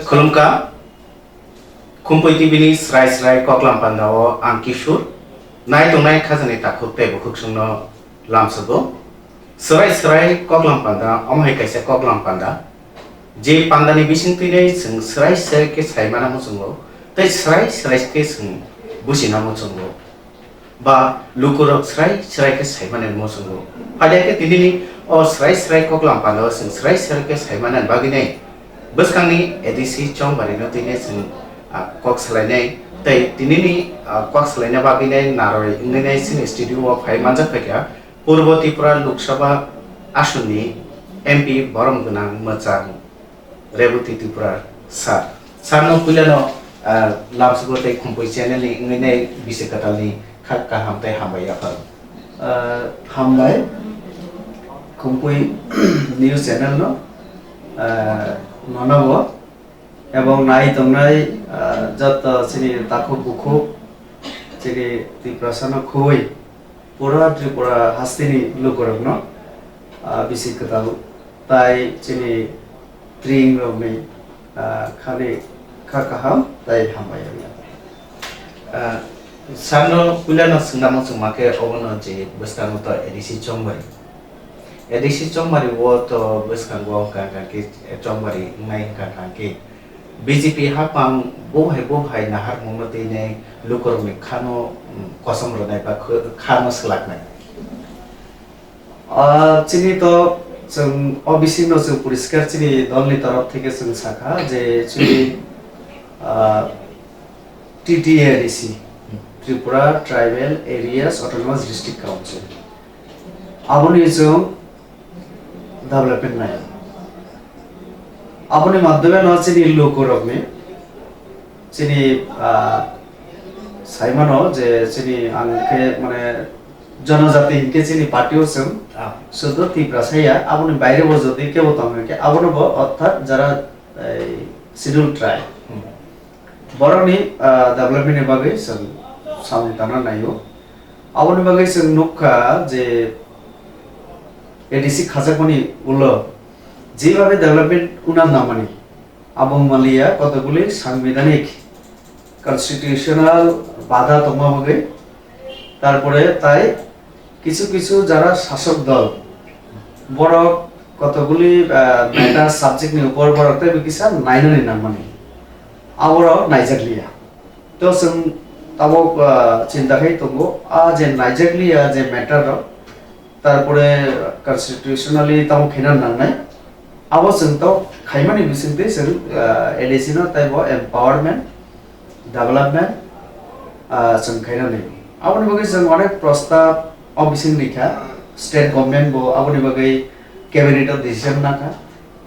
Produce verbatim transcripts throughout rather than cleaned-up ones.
Khulumkha, Khumpui T V ni srai srai koklam panda o ang Kishur, nai tongnai khajani takhuk tei bukhuk songno lamsugo. Srai srai koklam panda, omo hai kaisa koklam panda. Je pandani bising twinai chwng srai srai khe saimana muchungo, tei srai srai khe chwng bujina muchungo. Ba lukurok srai srai khe saimani muchungo. Phaida khe tinini o srai srai koklam panda o chwng srai srai khe saimani bagwinai bwskangni A D C Chongbarino twinai chwng, ah, kok salainai. Tei tinini, ah, kok salaina bagwinai narwi wngnai chini studio o phai manjak phaikha Purbo Tripura Lok Sabha asonni M P borom gwnang mwchang Reboti Tripura sir. Sir no puilano, ah, lamsugo tei Khumpui channel ni wngwi nai bisi kwtal ni kha kaham tei hambai yapharo. Ah, hambai Khumpui news channel no, ah, nono bo ebong nai tongnai, ah, joto chini takhuk bukhuk chini Tiprasa no khubui pura Tripura hasteni lukurokno, ah, bisi kwtal tai chini tring rokni, ah, khani kha kaham tai hambai rwya. Ah, sano puilano swngnamo chwngma khe obono je bwskango to A D C Chongmari. A D C Chongmari o to bwskango hwnkha hwnkha khe Chongmari wngnai hwnkha hwnkha khe B J P hapang bo hai bo hai naharmungno twi nai lukurokni khano, mm, kosom rwnai ba kho-, khano swlaknai. Ah, chini to chwng O B C no chwng poriskar chini dolni torof theke chwng sakha je chini, ah, T T A D C, Tripura Tribal Areas Autonomous District Council. Aboni chwng development nai. Aboni madhyome no chini lukurokni, chini, ah, saimano je chini ang khe mane jonojati hinkhe chini party o chwng Ah. sudu Tiprasa ya, aboni baire bo jodi kebo tong hinkhe abono bo orthat jara ei schedule tribe. Hmm. Borokni, ah, development ni bagwi chwng samung tangna naio. Aboni bagwi chwng nukha je A D C khajakmani ulo jebhabe development wngna nangmani, abo wngmaliya kotokguli sangbidhanik constitutional bada tongma bagwi, tarpore tai kisu kisu jara sasok dol borok kotokguli, ah, matter subject ni upor borok teibo kisa nainani nangmani, aborok naijakliya. To chwng tabok, ah, chinta khai tongo, a je naijakliya je matter rok, tarpore constitutionally tamo khaina nangnai, abo chwng to khaimani bisingtwi chwng, ah, A D C no teibo empowerment, development, ah, chwng khaina nai. Aboni bagwi chwng onek prostab o bising rikha, state government bo aboni bagwi cabinet o decision nakha,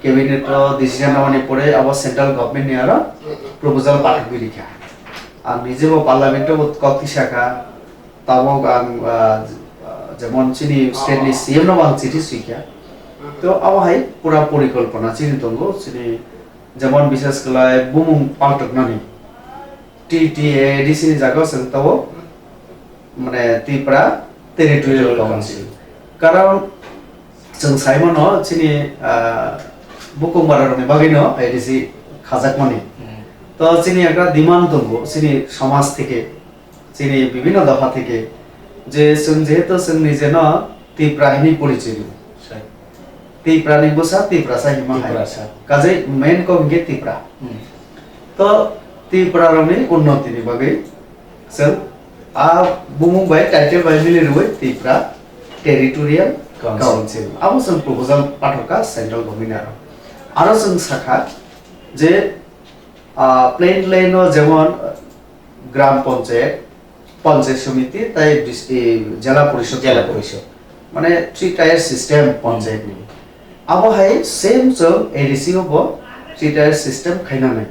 cabinet o decision nabani pore abo central government ni aro proposal pathakwi rikha. Ang nijebo parliament o bo kok tisakha, tabok ang, ah, jemon chini state ni C M no ang chithi swikha. To abo hai pura porikolpona chini tongo, chini jemon bishes khlai bumung paltoknani T T A D C ni jaga o chwng tabok mane Tripura Territorial Territorial Council. Council. Karon chwng saimano chini, ah, bukung bara rokni bagwino A D C khajakmani. Hmm. To chini ekta demand tongo chini somaj theke, chini bibhinno dopha theke, je chwng jehetu chwng nijeno Tipra hinwi porichoi rwo. Sai. Tipra ni bwsa Tiprasa hima hai. Tiprasa. Kajai main kok hinkhe Tipra. Hmm. To Tipra rokni unnoti ni bagwi chwng a bumung bai title bai mili rwui Tipra Territorial Council. Council. Abo chwng proposal pathorkha central government ni aro. Aro chwng sakha je, ah, plain line o jemon gram panchayat, panchayat samiti, tai dis-, e, jela porishod Jela tongo. Porishod. Mane three tier system panchayat ni. Abo hai same chwng A D C o bo three tier system khaina nai.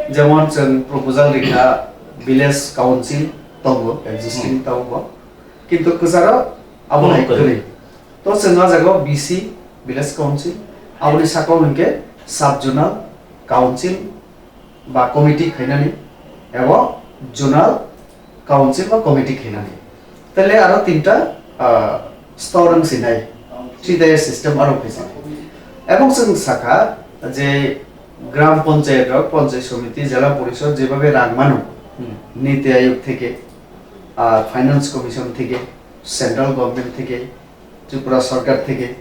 Jemon chwng proposal rikha village council tongo, existing Hmm. tongo. Kintu kwcharo abo Hmm, hai kwrwi. kwrwi. To chwng o jaga o V C, village council, aboni saka o hinkhe sub zonal council, ba committee khainani ebo zonal council ba committee khainani. Tele aro tinta, ah, stor wng sinai, three tier system aro khaisa. Ebong chwng sakha je Gram Panchayat rok, Panchayat Samiti, Jela Porishod jebabe rang mano, Hmm. Niti Ayog theke, ah, Finance Commission theke, Central Government theke, Tripura Sarkar theke,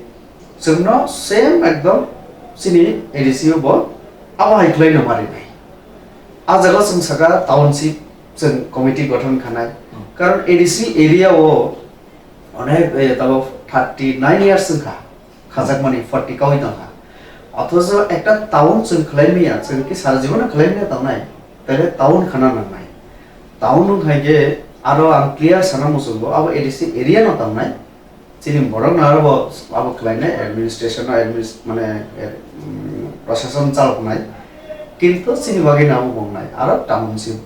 chwngno same ekdom chini A D C o bo abo hai khlaino marinai. A jaga chwng saka township chwng committee gothon khanai. Hmm. Karon A D C area o onek, eh, tabo thirty nine years wngkha. Khajakmani forty kawi tongkha. Othocho ekta town chwng khlai maya, chwng khe sara jibono khlai maya tongnai, taile town khana nangnai. Town wng khai khe aro ang clear sana muchungo, abo A D C area no tongnai. Chini borok no aro bo abo khlainai, administration no adminis-, mane, eh, mm, proshashan chaloknai. Kintu chini bagwi no abo bongnai, aro township.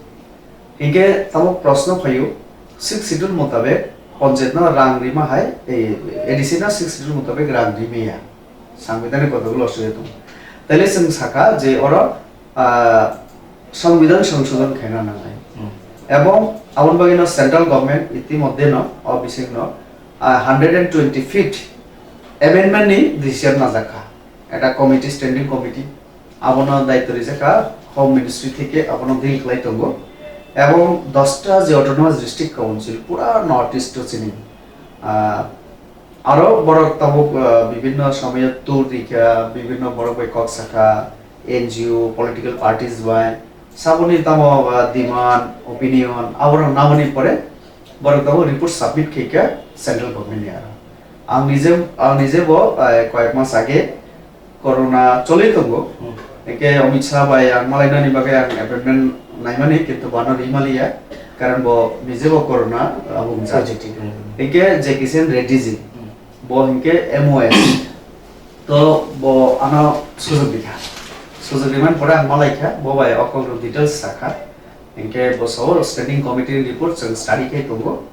Hinkhe tamo proshno phaio, Sixth Schedule mutabek panchayat no rang rima hai, ei, A D C no Sixth Schedule mutabek rang rimaya. Sangbidhanik kotogulo aswk tongo. Taile chwng sakha je oro, ah, Sangbidhan Songshodhon khaina nangnai. Hmm. Ebong aboni bagwi no central government itimodhye no o bising no, ah, hundred and twenty feet amendment ni decision najakha. Ekta committee, standing committee, abono daityo rijak kha Home Ministry theke, abono deal khlai tongo. Ebong dosta je autonomous district council pura North East o chini, ah, aro borok tabuk, ah, bibinno somoyo tour rikha, bibinno borok bai kok sakha, N G O, political parties bai, saboni tamo, ah, demand, opinion, aborok namani pore borok tabuk report submit khaikha central government ni aro. Ang nije, ang nije bo, ah, koyek mas age, Corona choli tongo. Hmm. Hingke Amit Shah bai ang malainani bagwi ang appointment naimani, kintu bono rimaliya, karon bo nije bo corona, ah, bumjak. Positive, hmm. Hingke Jackie Chan Reddy ji, Hmm. bo hingke M O S. To bo ano sujok dikha. Sujok rimani pore ang malaikha, bo bai okok rok details sakha. Hingke bo sao standing committee report chwng study khe tongo.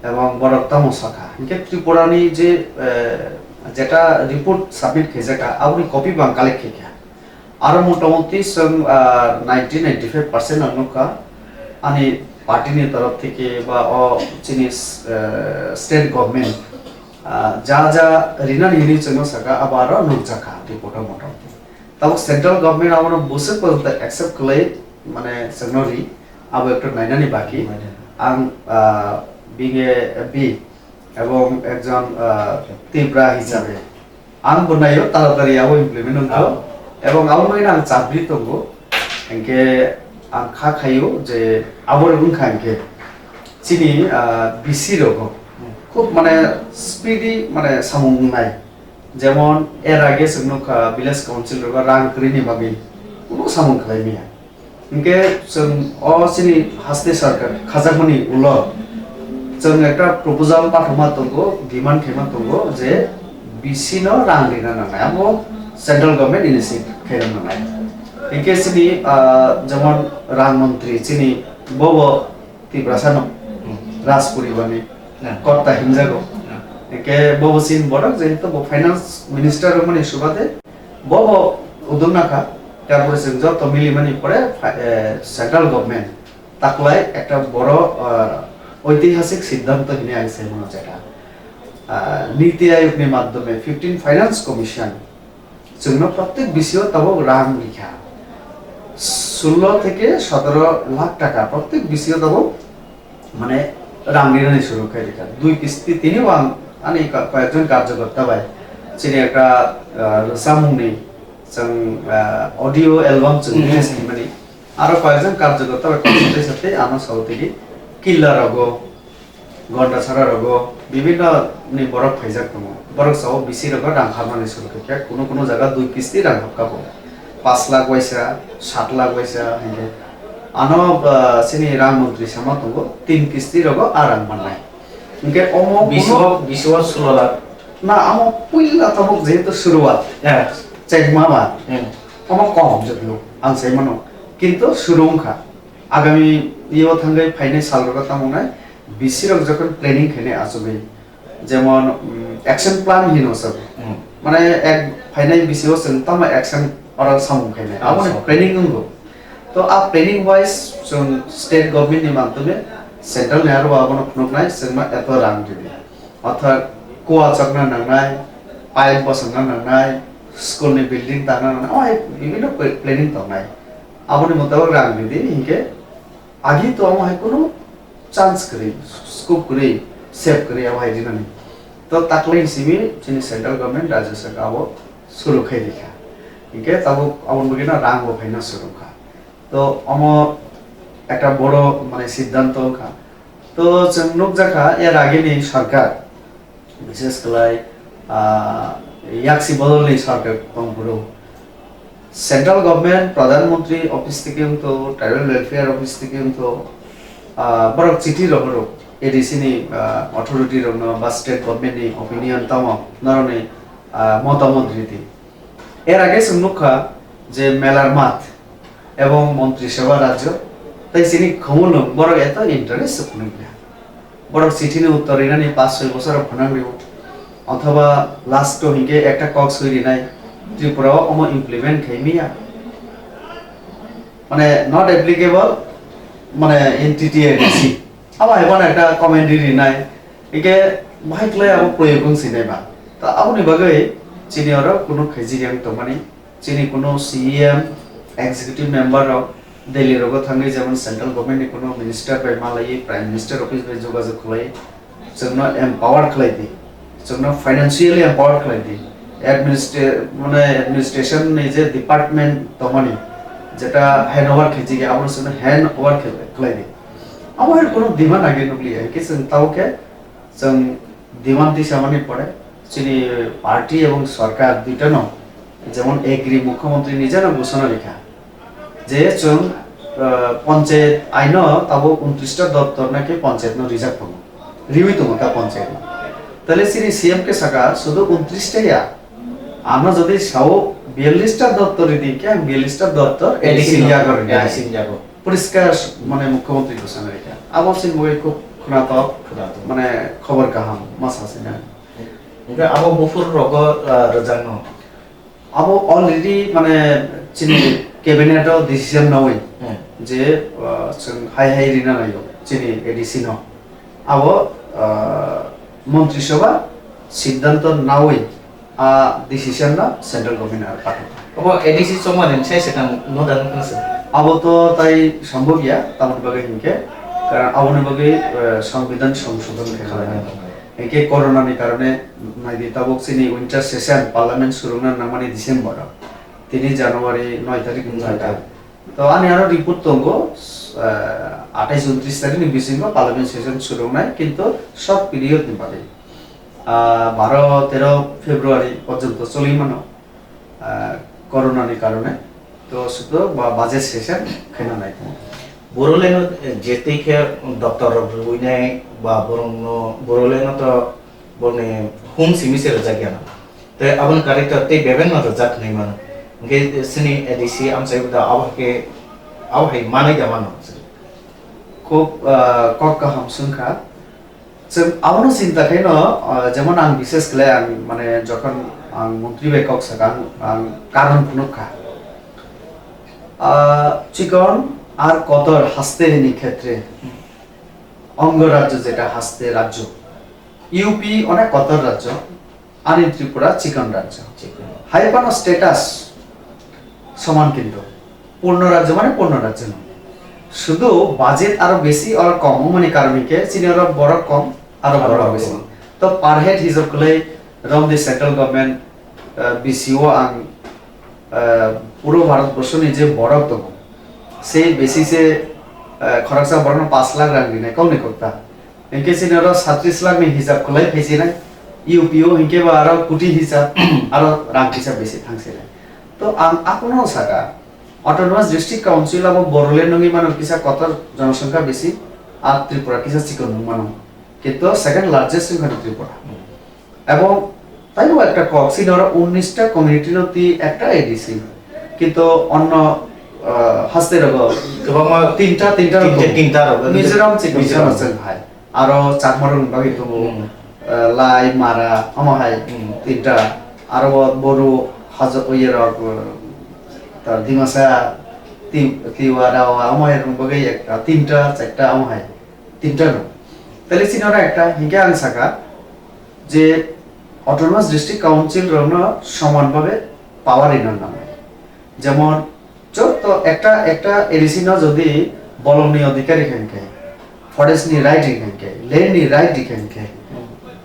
Ebong borok tamo sakha, hinkhe Tripura ni je, eh, jeta report submit khaijakha, aboni copy bo ang collect khaikha. Aro motamuti chwng, ah, ninety ninety-five percent ang nukha, ani party ni torof theke ba o chini, eh, state government, ah, ja ja rinani hinwi chwngno sakha, abo aro nukjakha report o motamuti. Tabuk central government abono bwswk porjonto accept khlai, mane chwngno ri, abo ekta nainani baki. Nainani. Ang, ah, bini B ebong ekjon, ah, Tipra hisabe ang bo naio taratari abo implement wngkha. Oh. Ebong abo bagwi ang chapri tongo. Hinkhe ang kha khaio je abo wngkha hinkhe chini, ah, B C rogo Hmm. khub mane speedy mane samung wngnai. Jemon, er age chwng nukha village council rogo rang kwrwini bagwi kunu samung khlai maya. Hinkhe chwng o chini haste sarkar khajakmani ulo chwng ekta proposal pathoma tongo, demand khaima tongo je B C no rang rina nangnai, abo central government initiate khaina nangnai. Hinkhe chini, ah, jemon rang montri chini bobo Tiprasa no Hmm. Rajpuri bani Hmm. Kotta himjago. Hmm. Eke bobo sin borok jehetu bo finance minister wngmani subade bobo uduk nakha, tarpore chwng joto milimani pore fa-, eh, central government taklai ekta boro, ah, oitihasik siddhanto hinwi ang sai mano jeta. Ah, Niti Ayog ni madhyome fifteen Finance Commission Chwngno protek B C o tabuk rang rikha. Sullo theke sotoro lakh taka protek B C o tabuk mane rang rinani suru khai rikha. Dui kisti tini bo ang ani ka-, koyekjon karjokorta bai chini ekta, ah, rwchapmungni chwng, ah, audio album chwng Hmm. release khaimani. Aro koyekjon karjokorta bai koktwtwi satwi ano sao tigi killa rogo, Gondasara rogo bibinno ni borok phaijak tongo. Borok sao B C rogo rang hapnani suru khe kunu kunu jaga dui kisti rang hapkha bo. Pash lakh waisa, sat lakh waisa hinkhe. Ano, ah, chini rang montri sama tongo tin kisti rogo a rang mannai. Hinkhe omo B C o, kuno B C o sulo lakh. Na, amo puila tabuk jehetu suruwat. Eh. Chengma ba. Hmm. Omo kom jotlo, ang sai mano. Kintu suru wngkha. Agami yo thangwi phainai sal rogo tamo wngnai, B C rok jokhon planning khainai achugwi, jemon, mm, action plan hino sabo. Hmm. Mane ek phainai B C o chwng tamo action oro samung khainai. Ah, Aboni so. Planning wngo. To a planning wise chwng state government ni mantwino central ni aro abono phunuknai chwngno eto rang ridi. Orthat kua chokna nangnai, pipe bosongna nangnai, school ni building tangna nang, omo hai bibhinno pla-, planning tongnai. Aboni motabok rang ridi hinkhe agi to omo hai kunu chance kwrwi, scope kwrwi, save kwrwi abo hai rinani. To taklai simi chini central government, rajya sarkar abo suru khai rikha. Hinkhe tabuk aboni bagwino rang bo phaina suru kha. To omo ekta boro mane siddhanto wngkha. To chwng nukjakha er agini sarkar, bishes khlai, ah, yaksi bodolni sarkar tongphuru. Central government, Pradhan Mantri office theke wngtho, Tribal Welfare office theke wngtho, ah, borok chithi rohoro, A D C ni, ah, authority rokno ba state government ni opinion tamo, norokni, ah, motamot ridi. Er age chwng nukha je melar math ebong Montri Sabha rajyo tei chini khumulwng borok eto interest se phunukya. Borok chithi ni uttor rinani paanch soi bosor rok phunang rio. Othoba last o hinkhe ekta kok soi rinai Tripura o omo implement khai miya. Mane not applicable, mane in T T A D C. Abo hai bono ekta comment rinai. Hinkhe bahai khlai abo proyog wng sinai ba. Ta aboni bagwi chini oro kunu khaijik yang tongmani. Chini kunu C E M, executive member rok Delhi rogo thangwi jemon central government ni kunu minister bai malaiwi, prime minister office bai jogajog khlai, chwngno empower khlai di, chwngno financially empower khlai di, administra-, mane administration ni je department tongmani, jeta hand over khaijak ya, abono chwngno hand over khlai di. Abo hai kunu demand age nukliya, hinkhe chwng tabo khe chwng demand tisamani pore chini party ebong sarkar duitano jemon agree, mukhyamantri nijeno ghosona rikha je chwng, ah, panchayat aino tabuk untris ta doptor naki panchayatno rijak tongo, riwi tongo ta panchayatno. Tale chini C M khe saka sudu untris ta ya, ano jodi sao biyallis ta doptor ridi khe ang biyallis ta doptor A D C ni yago rinai. A D C ni yago. Poriskar mane mukhyamantri ghosona rikha. Abo chini bagwi khub khwnatok, khwnatok, mane khobor kaham ma sa se na. Hinkhe abo buphur rogo, ah, rwjakno? Abo already mane chini cabinet o decision nawi, hmm, je, ah, chwng hai hai rina naio chini A D C no. Abo, ah, Montri Sabha siddhanto nawi a decision no central government aro pathai. Obo A D C chongmani sai se tang no dan khe se. Abo to tai sambok ya, tamoni bagwi hinkhe, karon aboni bagwi, eh, Sambidhan Songshodhon khe khalai. Khalai. Hinkhe corona ni karone naidi tabuk chini winter session parliament surungna nangmani December o. Tini January noi tarik wngkha. Noi tarik. To ani aro report tongo, eh, atais untris tarik ni bisingo parliament session surungnai, kintu short period ni bagwi. Ah, baro tero February porjonto choli mano, ah, corona ni karone. To sudo ba budget session khaina nai tongo. Boroleno, eh, je twi khe doctor rok rwinai ba borokno, boroleno to borokni hum simi se rwjak ya na. Tei aboni karwi to tei bebak no rwjak hinwi mano. Hinkhe chini A D C amchai da abo hai khe, abo hai manwi da mano. Khub, ah, kok kaham swngkha. Chwng abono chinta khaino, ah, jemon ang bishes khlai ang mane jokhon ang montri bai kok saka ang, ang karon phunuk kha. Ah, chikon ar kotor haste ni khetre, ongo rajyo jeta haste rajyo, U P onek kotor rajyo, ani Tripura chikon rajyo. Chikon. Hai phano status soman kintu. Purno rajyo mane purno rajyo no. Sudu budget aro besi aro kom wngmani karon hinkhe chini oro borok kom aro borok besi. Aro borok besi. To per head hisab khlai romdi central government, eh, B C O ang, eh, puro Bharat borso ni je borok tongo, sei besi se, eh, khoroksa borokno paanch lakh rang rinai kokni kokta. Hinkhe chini oro satris lakh ni hisab khlai phaisinai, U P O hinkhe ba aro koti hisab, aro rang hisab besi thangsinai. To ang akono saka, Autonomous District Council abo Borole nungwi mano kisa kotor jonosongkha besi, ar Tripura kisa chikon nung mano. Kintu second largest wngkha Tripura. Ebong taibo ekta kok, chini oro unnis ta community no twi ekta A D C. Kintu onno, ah, haste rogo kwbangma tinta, tinta tinta, rogo. Tinta rogo. Mizoram chikon Mizoram. Chikon hai. Aro Chakma rokni bagwi tongo, hmm, ah, Lai, Mara, omo hai, hmm, tinta. Aro bo Boru, Hajo-, oye rok, ah, ta Dimasa, Ti-, Tiwa, Rawa, omo hai rokni bagwi ekta, tinta, chekta, omo hai. Tinta no. Tale chini oro ekta, hinkhe ang saka, je Autonomous District Council rokno soman bhabe power rina nangnai. Jemon, joto ekta, ekta A D C no jodi bolong ni adhikar rikha hinkhe, forest ni right rikha hinkhe, land ni right rikha hinkhe,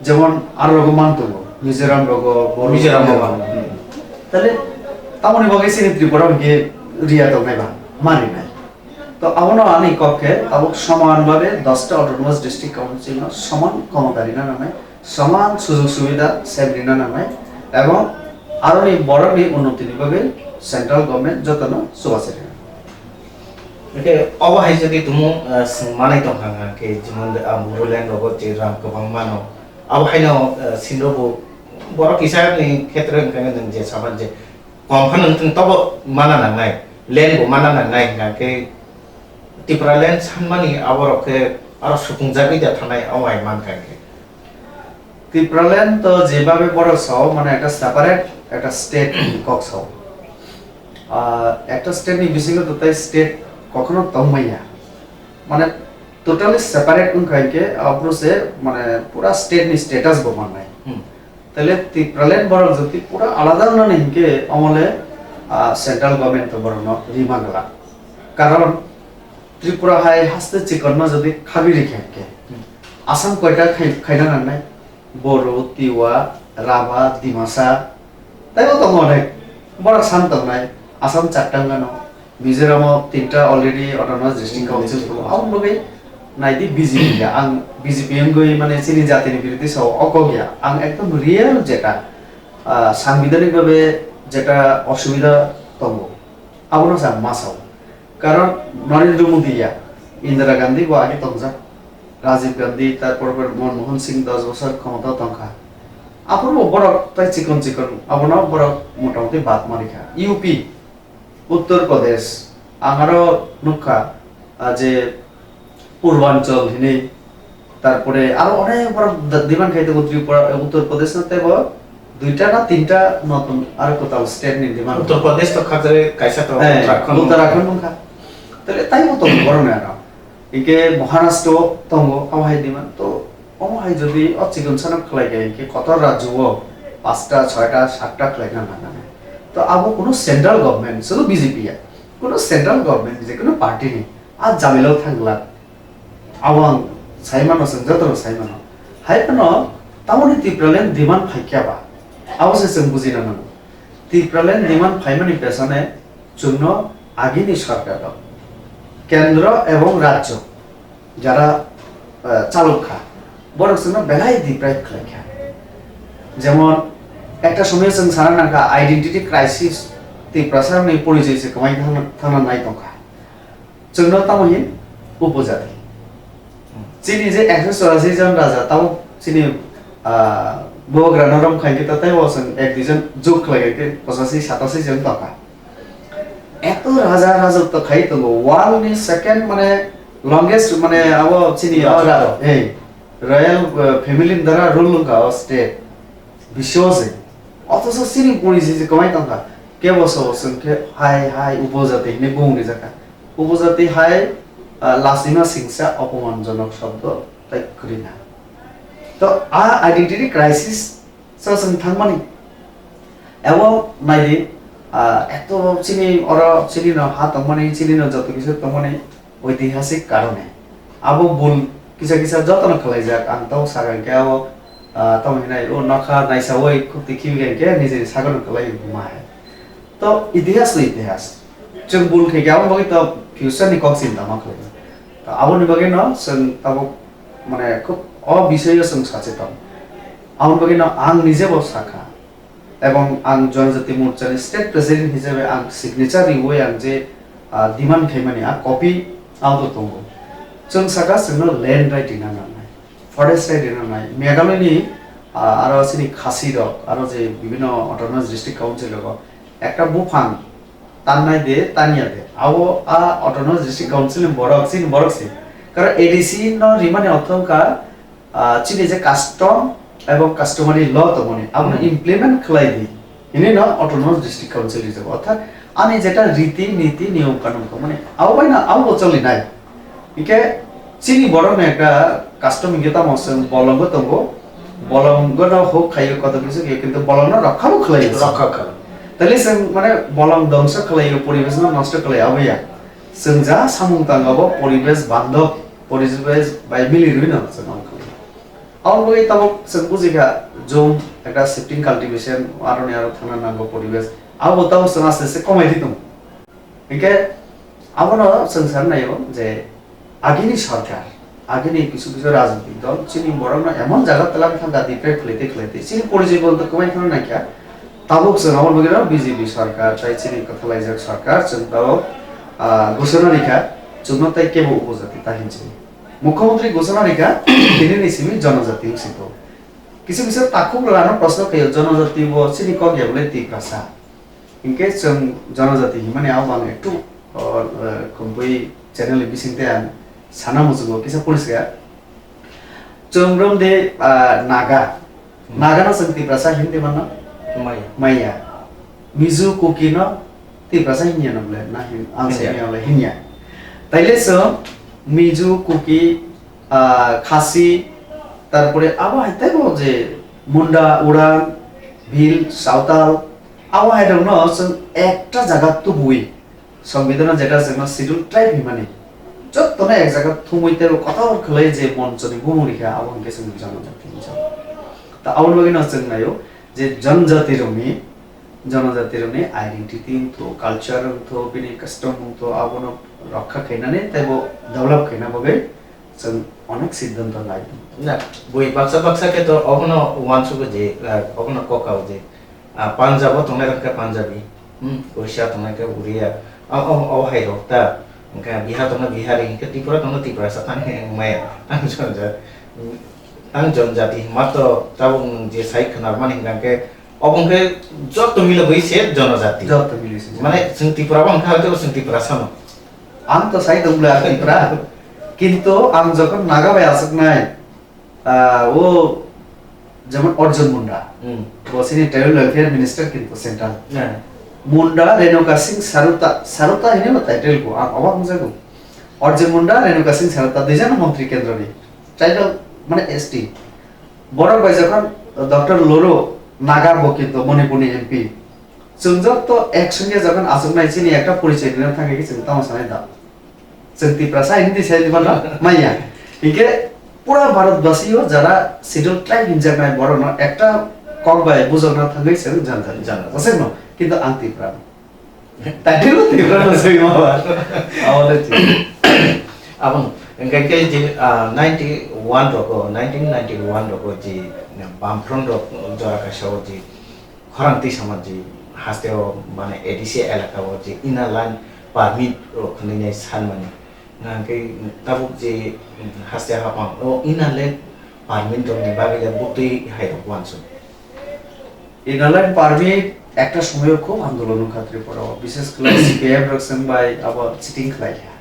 jemon aro rogo man tongo, Mizoram rogo, Bodo Mizoram rogo. Rogo. Hmm. Tale, tamoni bagwi chini Tripura hinkhe riya tongnai ba, mani nai. To abono ani kok khe, abo soman babe dosta autonomous district council no soman khomota rina nangnai, soman sujog subida same rina nangnai, ebong aroni borokni unnotini bagwi central government jotono chubachu rina. Hwnkhe obo hai jodi tumo, ah, swng manai tongkha hwnkhe, jemon, ah, Bodoland rogo je ram kwbang mano, abo haino, ah, sinrokbo borok kisani khetre hwnkhe nwng je saban je kom phano nwng tobo mana nangnai, land bo mana nangnai hwnkhe Tipraland sanmani aborok khe aro sukungjagwi da thanai, omo hai mankha hwnkhe. Tipraland to jebabe borok sao, mane ekta separate ekta state ni kok sao. Ah, ekta state ni bisingo to tai state kokhono tongmaya. Mane totally separate wngkha hinkhe, aphuru se mane pura state ni status bo mannai. Hmm. Tale Tipraland borok jodi pura alada wngnani hinkhe omole, ah, central government to borokno rima glak. Karon Tripura hai haste chikonno jodi khabi rikha hinkhe, hmm, Assam koita khai-, khaina nangnai? Bodo, Tiwa, Rabha, Dimasa, taibo tongo onek. Borok san tongnai, Assam charta wngano, Mizoram o tinta already autonomous district council tongo. Aboni bagwi naidi B J P ya, ang B J P wngwi mane chini jatini biruddhi sao, o kok ya. Ang ekdom real jeta, ah, sangbidhanik bhabe jeta osubida tongo, abono se ang ma sao. Karon Narendra Modi ya, Indira Gandhi bo age tongjak, Rajiv Gandhi, tarpor pore Manmohan Singh dos bosor khomotao tongkha. Aphuru bo borok tai chikon chikon, abono borok motamoti bad marikha. U P, Uttar Pradesh, ang aro nukha, ah, je Purbanchal hinwi, tarpore aro onek borok da-, demand khai tongo Tripura, Uttar Pradesh no teibo duita na tinta notun aro kwtal state ni demand. Uttar Pradesh to khajagwi kaisa to Eh, Uttarakhand. Uttarakhand wngkha. Tale taibo tongo borok ni aro. Hinkhe Maharashtra o tongo, abo hai demand. To omo hai jodi o chikon sano khlai khe, hinkhe kotor rajyo o pasta, choita, satta khlai na nangnai. To abo kuno central government, sudu B J P ya, kuno central government, je kuno party ni a jamila o thang glak. Abo ang sai mano, chwng jotono sai mano. Hai phano tamoni Tipraland demand phaikya ba? Abo se chwng bujina nango. Tipraland demand phaimani pesane chwngno agini sorkar rok, kendro ebong rajyo jara, eh, chalok kha, borok chwngno belai deprive khlai kha. Jemon ekta somoyo chwng sana nangkha identity crisis, Tiprasa ni porichoi se kwmai thangna, thangna nai tongkha. Chwngno tamo hin upojati. Chini je ekso chorasi jon raja, tamo chini, ah, bubagrano rom khai khe, ta teibo chwng ek dui jon jug khlai khe, pochasi, satasi jon tongkha. Eto raja rajotw khai tongo, world ni second mane longest mane abo chini Raja. Ora, hey, royal, uh, family ni dara rule wngkha o state. Biswo se. Othocho chini pori se kwmai tongkha. Kebo so chwng khe hai hai upojati hinwi bung rijak kha. Upojati hai, ah, lasima singsa opomanjonok shobdo tai kwrwi na. To a identity crisis so chwng thangmani. Ebo naidi, ah, eto chini oro chini no ha tongmani, chini no joto kisa tongmani, oitihasik karone. Abo bul kisa kisa jotono khwlaijak, ang tamo sakha hinkhe abo, ah, tamo hinai o nokha naisaui khukti khibi hinkhe nijeni sagono kwlai ma hai. To itihas to itihas. Chwng bul khe aboni bagwi to future ni kok chinta ma khlai. To aboni bagwi no chwng tabuk mane khub o bisoyo chwng sacheton. Aboni bagwi no ang nije bo sakha. Ebong ang Jonojati Morcha ni state president hisabe ang signature riwi ang je, ah, demand khaimani a copy auto tongo. Chwng saka chwngno land right rina nangnai, forest right rina nangnai. Meghalaya ni, ah, aro chini Khasi rok, aro je bibhinno autonomous district council rogo ekta buphang tannai de, tanya de. Abo a autonomous district council ni borok, chini borok se. Karon A D C no rimani ortho wngkha, ah, chini je custom ebong customary law tongmani, abono Hmm. implement khlai di. Hini no autonomous district council rijak. Orthat ani jeta riti, niti, niyom kanun tongmani, abo bai no abo bo choli nai. Hingke chini borok ni ekta custom hingke tamo se bolong bo tongo. Bolong no hok khayo kotor kisa khe, kintu bolong no rokha bo khlai. Rokha kha. Tali chwng mane bolong dongso khlaio, poribesh no nosto khlaio, abo ya. Chwng ja samung tang abo poribesh bandhab, poribesh bai mili rwi no chwng ang khlaio. Aboni bagwi tabuk chwng buji kha, jum, ekta shifting cultivation, aroni aro thangna nango poribesh. Abo tabuk chwng aste aste komai di tongo. Hinkhe abono chwng san naio je agini sarkar, agini kisu kisu rajnitik dol chini borokno emon jaga twlang thangkha deprive khlaite khlaite chini porijoy bo to kwbangma nangkha. Tabuk chwng aboni bagwino B J P sarkar tai chini kwthalaijak sarkar chwng tabuk, ah, ghoshona rikha chwngno tai kebo upojati ta hinwi. Mukhyamantri ghoshona rikha tinini simi jonojati wngsi to. Kisu kisu takhuk rwgano proshno khaio, jonojati bo chini kok ya bole Tiprasa? Hinkhe chwng jonojati himani abo ang ektu, o, o, kumbui channel ni bisingtwi ang sana muchungo kisa poriska. Chwng romde, ah, Naga. Hmm. Naga no chwng Tiprasa hindi mano? Maya. Maya. Mizu Kuki no Tiprasa hinya no bole? Na hin-, ang Hinya. Sini ole hinya. Taile chwng Mizu Kuki, ah, Khasi, tarpore abo hai teibo je Munda, Urang, Bhil, Sawtal, abo hai rokno chwng ekta jaga tubui, Songbidanw jeta chwngno Scheduled Tribe hinmani, jottono ek jaga thumui teibo kotor khlai je monchoni bumung rikha, abo hinkhe chwng jonojati hinwi sano. Ta aboni bagwino chwng naio je jonojati rokni, jonojati rokni identity wngthu, culture wngthu, bini custom wngthu, abono rokha khainani teibo develop khaina bagwi chwng onek siddhanto lai. Na, bui baksa baksa khe to obono uansugo je, ah, obono kokao je, ah, Punjab o tongnai rok khe Punjabi, hmm, Orissa tongnai khe Oriya, o, o, o hai rok ta, hwnkhe Bihar tongna Bihari, hwnkhe Tripura tongna Tiprasa thani maya. Ang jonja-, ang jonjati hwnma to tabuk nwng je sai khwnarmani hwnkha khe, obo hwnkhe joto milogwi se jonojati. Joto milogwi se. Mane chwng Tripura bo hwnkha, hwnkhe bo chwng Tiprasa no. Ang to sai tong bwle ang Tripura. Kintu ang jokhon Naga bai aswknai, ah, o jemon Arjun Munda. Hmm. Bo chini Tribal Welfare Minister kintu central. Yeah. Munda Renuka Singh Saruta, Saruta hinwi bo title bo ang obak wngjago. Arjun Munda, Renuka Singh Saruta, duijon montri kendroni. Tribal mane S T. Borok bai jokhon Doctor Loro Naga bo kintu Manipurni M P. Chwng joto ek songya jokhon achuknai chini ekta porichoi rwna thangwi chwng tamo sanai da. Chwng Tiprasa Hindi sai diba na? Maya. Hinkhe pura Bharat basio jara Scheduled Tribe hinjaknai borokno ekta kok bai bujokna thangwi chwng janjani. Janjani. Aswkno. Kintu ang Tipra. Title bo Tipra no swi ma ba. Abo de thik. Abang, engkai ke je, ah, ninety one roko, nineteen ninety one roko je, Bamfront rok jora kaisa o je, khorang twi sama je, haste o, mane, A D C elaka o je, inner line permit rok hwnwi nai sanmani. Nangkhe tabuk je, haste hapang o inner line permit rokni bagwi le butwi hai rok uansuk. Inner line permit ekta somoyo khub andolon wngkha Tripura o, bishes khlai C P I M rok chwng bai abo cheating khlai kha.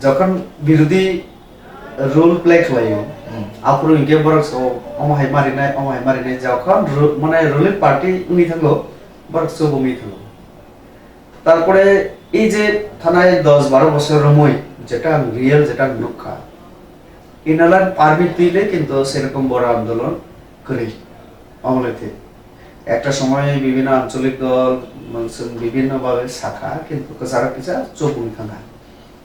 Jokhon birodhi role play khlaio, hmm, aphuru hinkhe borok so omo hai marinai, omo hai marinai, jokhon ru-, mane ruling party wngwi thango, borok chubungwi thango. Tarpore ei je thanai dos baro bosor romwi jeta ang real jeta ang nukha, inner line permit twi le kintu serokom boro andolon kwrwi. Omo le thik. Ekta somoy bibhinno ancholik dol, manswng bibhinno bhabe sakha, kintu kwcharo kisa chubung thangkha.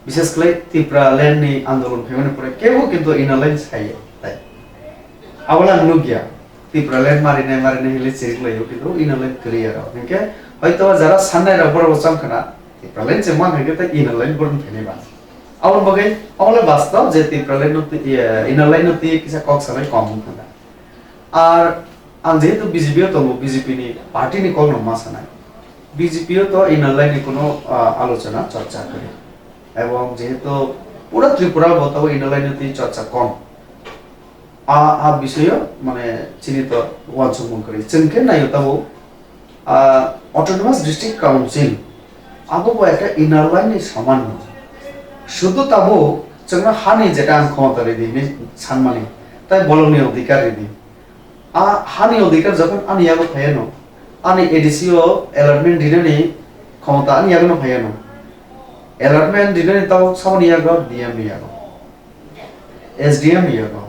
Bishes khlai Tipraland ni andolon phaimani pore kebo kintu inner line sai tai. Abo le ang nukya. Tipraland marinai marinai hinwi chiriklaio, kintu inner line kwrwi aro. Hinkhe hoito jara sannai rok borok bo chong khna, Tipraland se man hinkhe tei inner line borok phainai ba. Aboni bagwi, omo le bastob je Tipraland no twi, eh, inner line no twi kisa kok sanai kom wngkha da. Ar ang jehetu B J P o tongo, B J P ni party ni kok no ma sanai. B J P o to inner line ni kuno, ah, alochona chorcha kwrwi. Ebong jehetu pura Tripura bo tabo inner line ni twi chorcha kom. A, a bisoyo mane chini to uansukmung kwrwi. Chwng khe naio tabo, ah, Autonomous District Council abo bo ekta inner line ni saman no. Sudu tabo chwngno hani jeta ang khomota ridi hinwi sanmani, tai bolongni odhikar ridi. A hani odhikar jokhon ani yago phaiya no, ani A D C o allotment rinani khomota ani yago no phaiya no. Allotment rinani tabo saboni yago, D M ni yago, S D M ni yago.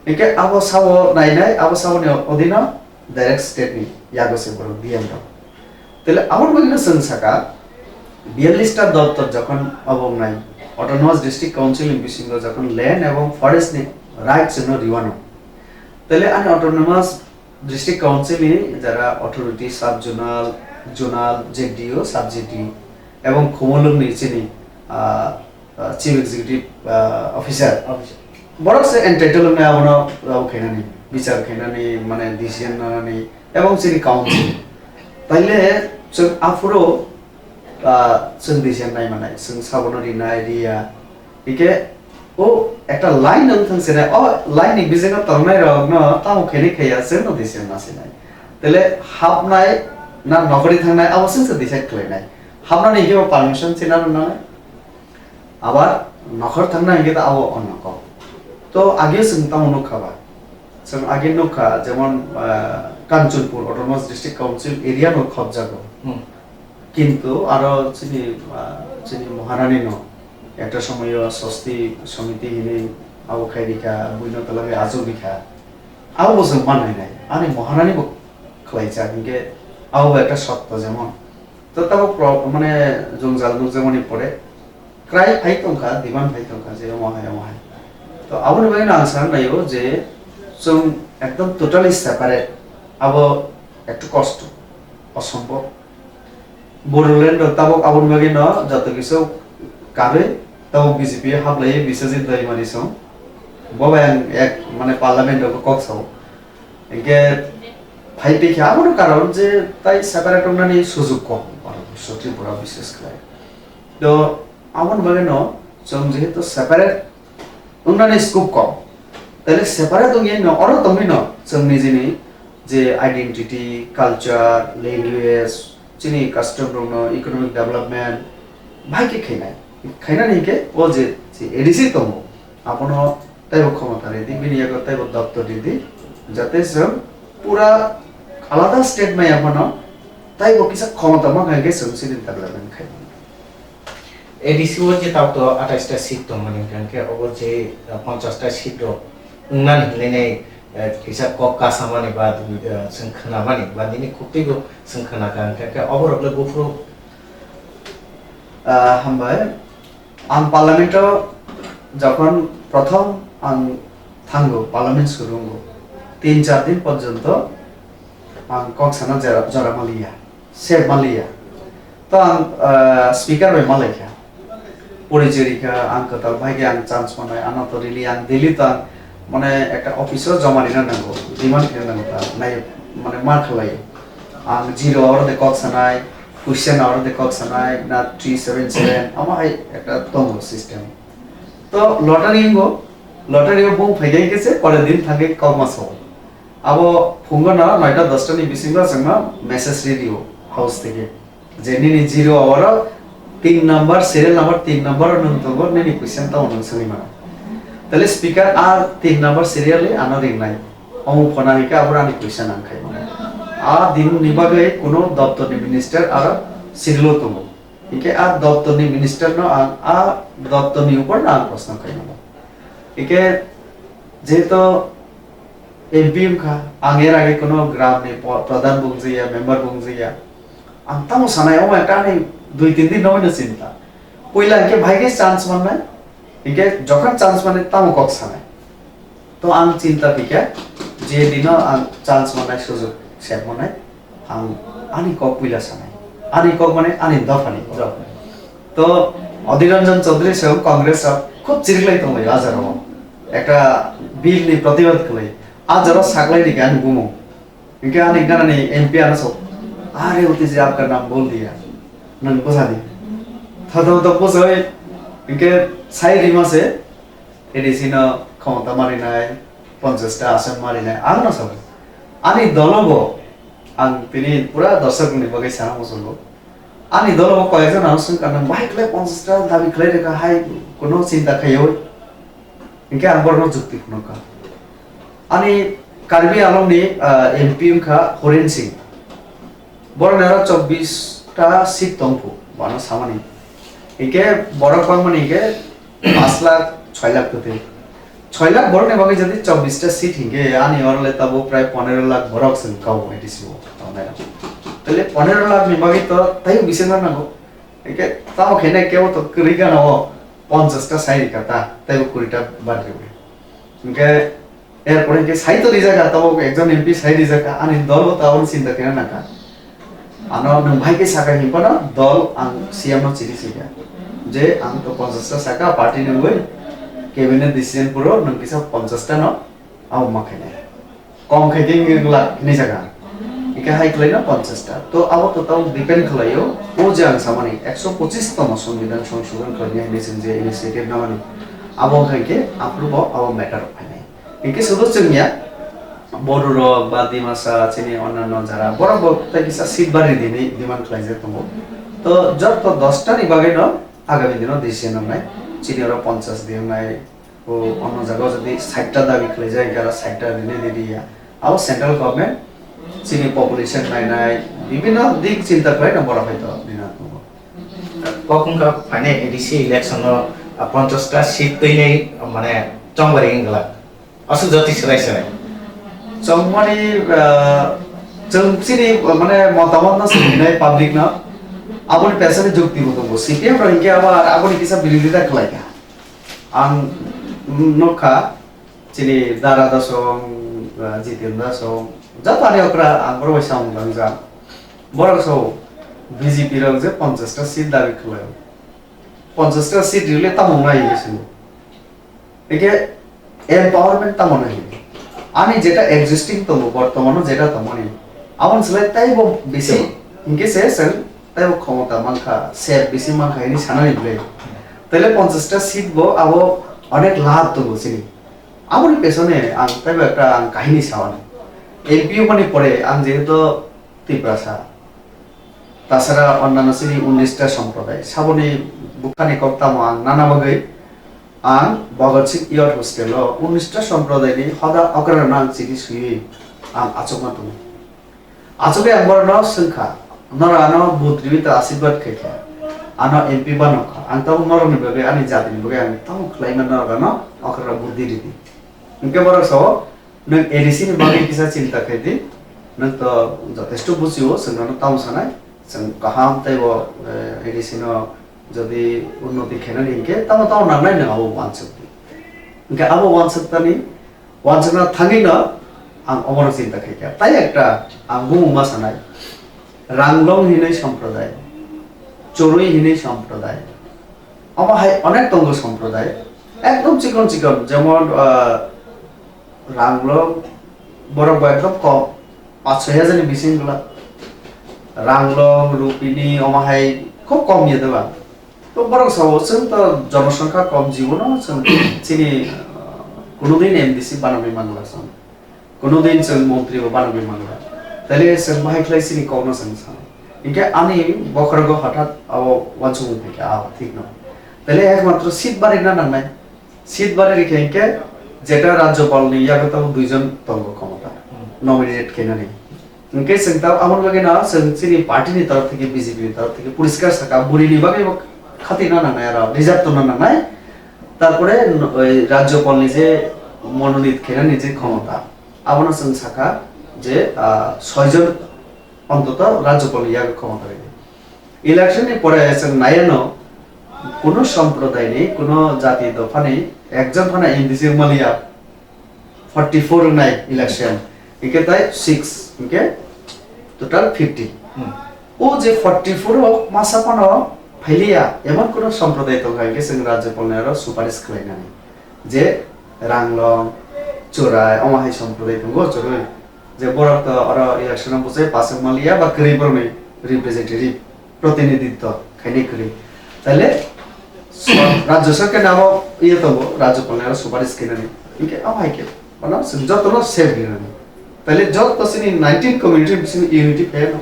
Hinkhe abo sabo nainai, abo saboni odhino direct state ni yago se borok D M rok. Tele aboni bagwi no chwng saka, biyallis ta doptor jokhon obo wngnai, Autonomous District Council ni bisingo jokhon land ebong forest ni right chwngno riwano. Tele ani Autonomous District Council ni jara authority, sub zonal, zonal, Z D O, sub Z D O, ebong Khumulwng ni chini, ah, ah, Chief Executive, ah, Officer. Officer. Borok se entitled wngnai abono, abo khainani, bichar khainani, mane decision nanani, ebong chini council. Taile chwng aphuru, ah, chwng decision nai manai, chwng sabono rinai riya. Hike o ekta line wng thang sinai, o line ni bisingo tongnai rok no tamo khainai khaiya chwng no decision na sinai. Tele hapnai na nokori thangnai abo chwng se decide khlainai. Hapnani hike bo permission china rwnai. Abar nokhor thangna hingke ta abo onno kok. To age chwng tamo nukha ba? Chwng age nukha jemon, ah, Kanchanpur Autonomous District Council area no khobjago. Hmm. Kintu aro chini, ah, chini Maharani no ekta somoyo Swasti Samiti hinwi abo khai rikha, buino twlangwi achuk rikha. Abo bo chwng manai nai. Ani Maharani bo khlaijak hingke abo bo ekta sotto jemon. To tabuk pro-, mane jwngjal nukjakmani pore kwrai phai tongkha, demand phai tongkha je omo hai, omo hai. To aboni bagwi no ang sana naio je chwng ekdom totally separate, abo ektu kosto, osombob. Bodoland rok tabuk aboni bagwi no joto kisu karwi tabuk B J P hablaiwi Biswajit Daimani song. Bo bai ang ek mane parliament rogo kok sao. Hingke phai twi khe abono karon je tai separate wngnani sujuk kom, Bharatbhorsho Tripura bishes khlai. To aboni bagwi no chwng jehetu separate wngnani scope kom, taile separate wngya no oro tongwi no chwng nijini je identity, culture, language, chini custom rokno economic development bahai khe khainai. Khainani hingke o je, je A D C tongo, abono taibo khomota ridi, bini yago taibo doptor ridi, jate chwng pura alada state maya phano taibo kisa khomota mankha hingke chwng chini development khai mano. A D C o je tabuk to atais ta seat tongmani hwnkhe obo je, uh, ponchash ta seat rok wngnani hinlainai, uh, kisa kok kasamani ba, uh, chwng khwnamani ba nini khuktwibo chwng khwnakha hwnkhe oborokle buphuru. Ah, hambai. Ang parliament o jokhon prothom ang thango, parliament surungo, tin char din porjonto ang kok sana jora, jora maliya, sep maliya. To ang, ah, speaker bai malaikha. Porichoi rikha, ang kwtal bai khe ang chance manai, ano to really ang daily to ang mane ekta office o joma rina nango, demand khe nango ta, nai mane ma khlai. Ang zero hour de kok sanai, question hour de kok sanai, na three seven seven, amo hai ekta tongo system. To lottery ingo, lottery o bung phaigai khe se pore din thangwi kok ma sao. Abo phungo no noita dosta ni bisingo chwngno message radio house theke. Je nini zero hour o tin number, serial number tin number o nwng tongo, nini question tamo nwng swngwi mano. Tale speaker a tin number serial ni ano ringnai. Omo phone ani khe abo ani question ang khai mano. A din ni bagwi kuno doptor ni minister aro serial o tongo. Hingke a doptor ni minister no ang a doptor ni upor no ang proshno khai mano. Hingke jehetu M P wngkha, ang er age kuno gram ni po-, pradhan bo wngjakya, member bo wngjakya. Ang tamo sanai, omo ekta ani dui tin din no chinta. Puila hingke bahai khe chance mannai, hingke jokhon chance mannai tamo kok sanai. To ang chinta pikha, je dino ang chance mannai, sujok sep mannai, ang ani kok puila sanai. Ani kok mane ani dophani kok. Dophani. To Adhir Ranjan Chaudhary se Congress rok khub chiriklai tonglaio a jora o. Ekta bill ni protibad khlai. A jora saklai ni ani bumung. Hingke ani ganani M P ano sok, "Are uti je apka naam bol diya, nwng bwsa di." Thoto to bwsai, hingke sai rima se, A D C no khomota marinai, ponchash ta asan marinai, ang no sabo. Ani dolo bo, ang tini pura dorsok ni bagwi sana muchungo. Ani dolo bo koyekjon ano swngkha, "Nwng bahai khlai ponchash ta dabi khlai rwkha hai, kuno chinta khaiwi." Hingke ang borokno jukti phunukha. Ani Karbi Anglong ni, ah, M P wngkha Horen Singh. Borok ni aro chobbish ta seat tongphu, bono samani. Hingke borok bangmani hingke pash lakh, choi lakh kwtwi. Soi lakh borok ni bagwi jodi chobbish ta seat hinkhe ani oro le tabuk prai ponero lakh borok chwng kau A D C o tongnai rok. Tele ponero lakh ni bagwi to taibo bising no nango. Hinkhe tamo khe nai kebo to kwrwi gana o ponchash ta sai rikha ta, taibo kuri ta bad rwi. Hinkhe erpore hinkhe sai to rijak kha, tabuk ekjon M P sai rijak kha, ani dol bo tabuk chinta khe nang kha. Ano nwng bahai khe saka hinphano dol ang C M no chini sika je ang to ponchash ta saka party ni wngwi cabinet decision phuru nwng kisa ponchash ta no abo ma khainai. Kom khe khe wng glak hinwi saka. Ike hai khlaino ponchash ta. To abo to tamo depend khlaio. O je ang samani ekso pochis tomo songbidhan songsodhon khlainai hinwi chwng je initiative namani. Abo hai khe aphuru bo abo matter rok phainai. Hinkhe sudu chwngya Bodu rok ba Dimasa chini onnanno jara borok bo tei kisa seat bari dinwi demand khlaijak tongo. To joto dosta ni bagwi no agami dino decision nangnai. Chini oro ponchash di wngnai, o onno jaga o jodi sait ta dabi khlaijak hinkhe aro sait ta rinwi ridi ya. Abo central government chini population nainai bibhinno dik chinta khlai no borok hai to rina tongo. Kok wngkha phainai A D C election o, ah, ponchash ta seat twinai mane chongbari wngla. Aswk jati swrai swrai. Chongmani, ah, chwng chini, ah, mane motamot no swinai public no. Aboni pesani jukti bo tongo. C P M rok hinkhe abo ar aboni kisa birodita khlai kha. Ang nukha chini Dara Dasong, ah, Jiten Dasong, joto ani okra ang borok bai samung langjak. Borok sao B J P rok je ponchash ta seat dabi khlai. Ponchash ta seat rwle tamo nai hinwi swngo. Eke empowerment tamo nai hinwi. Ani jeta existing tongo, bortomano jeta tongmani. Aboni slai taibo bisi hinkhe se chwng taibo khomota mankha, sep bisi mankha hinwi sanani bwle. Taile ponchash ta seat bo abo onek labh tongo chini. Aboni pesone ang taibo ekta ang kahini saoni. M P wngmani pore ang jehetu Tiprasa, tasara onnano chini unnish ta somproday. Saboni bukhani kok tamo ang nana bagwi ang Bhagat Singh Youth Hostel o unnish ta somproday ni hoda okrano ang chini swiwi ang achukma tongo. Achugwi ang borokno swngkha, norok ano vote riwi ta asirwad khaikha, ano M P banokha, ang tabuk norokni bagwi ani jatini bagwi ang tamo khlaima norok ano okrano vote di ridi. Hinkhe borok sao, nwng A D C ni bagwi kisa chinta khai di, nwng to jotesto buchio, chwng nono tamo sanai, chwng kaham tei bo, eh, A D C no jodi unnoti khainani hinkhe tamo tamo nangnai nwng abo uansuk di. Hinkhe abo uansuk tani, uansukna thangwi no ang obono chinta khaikha. Tai ekta ang bumung ma sanai, Ranglong hinwi somproday, Chorui hinwi somproday, omo hai onek tongo somproday, ekdom chikon chikon, jemon, ah, Ranglong borok bo ekdom kom, paanch soi hajar ni bising glak. Ranglong, Rupini, omo hai khub kom ya deba. To borok sao chwng to jonosongkha kom jibono chwng chini, ah, kunudin M D C banogwi mangla chwng. Kunudin chwng montri bo banogwi mangla. Taile chwng bahai khlai chini kokno chwng sao. Hinkhe ani bokhorogo hothat abo uansukmung phaikha, ah, thik no. Taile ekmatro seat barina nangnai. Seat bari rikha hinkhe jeta Rajyapal ni yago tabuk duijon tongo khomota Hmm. nominate khainani. Hinkhe chwng tabuk aboni bagwi no chwng chini party ni torop theke B J P ni torop theke poriskar saka bwrwi ni bagwi bo khatino nangnai aro reserve tongna nangnai. Tarpore no-, oi Rajyapal ni je mononit khainani je khomota abono chwng saka je, ah, soijon ontoto Rajyapal ni yago khomota rikha. Election ni pore chwng naiya no, kuno somprodaini, kuno jati dophani ekjon phano M D C wngmaliya, forty four wngnai election, hinkhe tai six, hinkhe total fifty. Hmm. O je forty four o masa phano phailiya, emon kuno somprodai tongkha hinkhe chwng Rajyapalni aro suparis khlainani. Je Ranglong, Chorai, omo hai somprodai tongo, Chorui. Je borok to oro election o bwsai pasok maliya ba kwrwi borokni representative, protinidhitto khainai kwrwi. Taile so-, Rajya Sarkar ni abo iye tongo, Rajyapal ni aro suparis khainani. Hinkhe abo hai khe, mano chwng jotono safe rinani. Taile joto chini nineteen community ni bisingo unity phaiya no.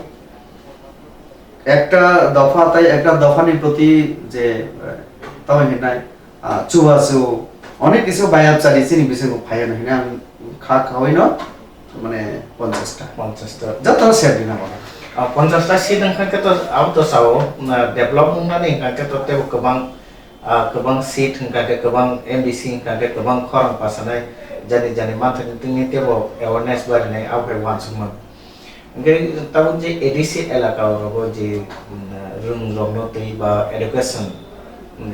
Ekta dopha tai ekta dophani proti je, eh, tamo hinai, ah, chubachu, onek kisu bayapchari chini bisingo phaiya no hinwi ang kha khaui no, mane, ponchash ta. Ponchash ta. Joto se bina bono. Ah, ponchash ta seat wngkha khe to abo to sao, na, develop wngnani wngkha khe to teibo kwbang Ah, kwbang seat hwnkha khe, kwbang M D C hwnkha khe, kwbang khorang pasanai, jani jani manthani tini teibo awareness barinai, abo hai uansukmung. Hwnkhe tabuk je A D C elaka o rogo je, mm, rwng rokno twi ba education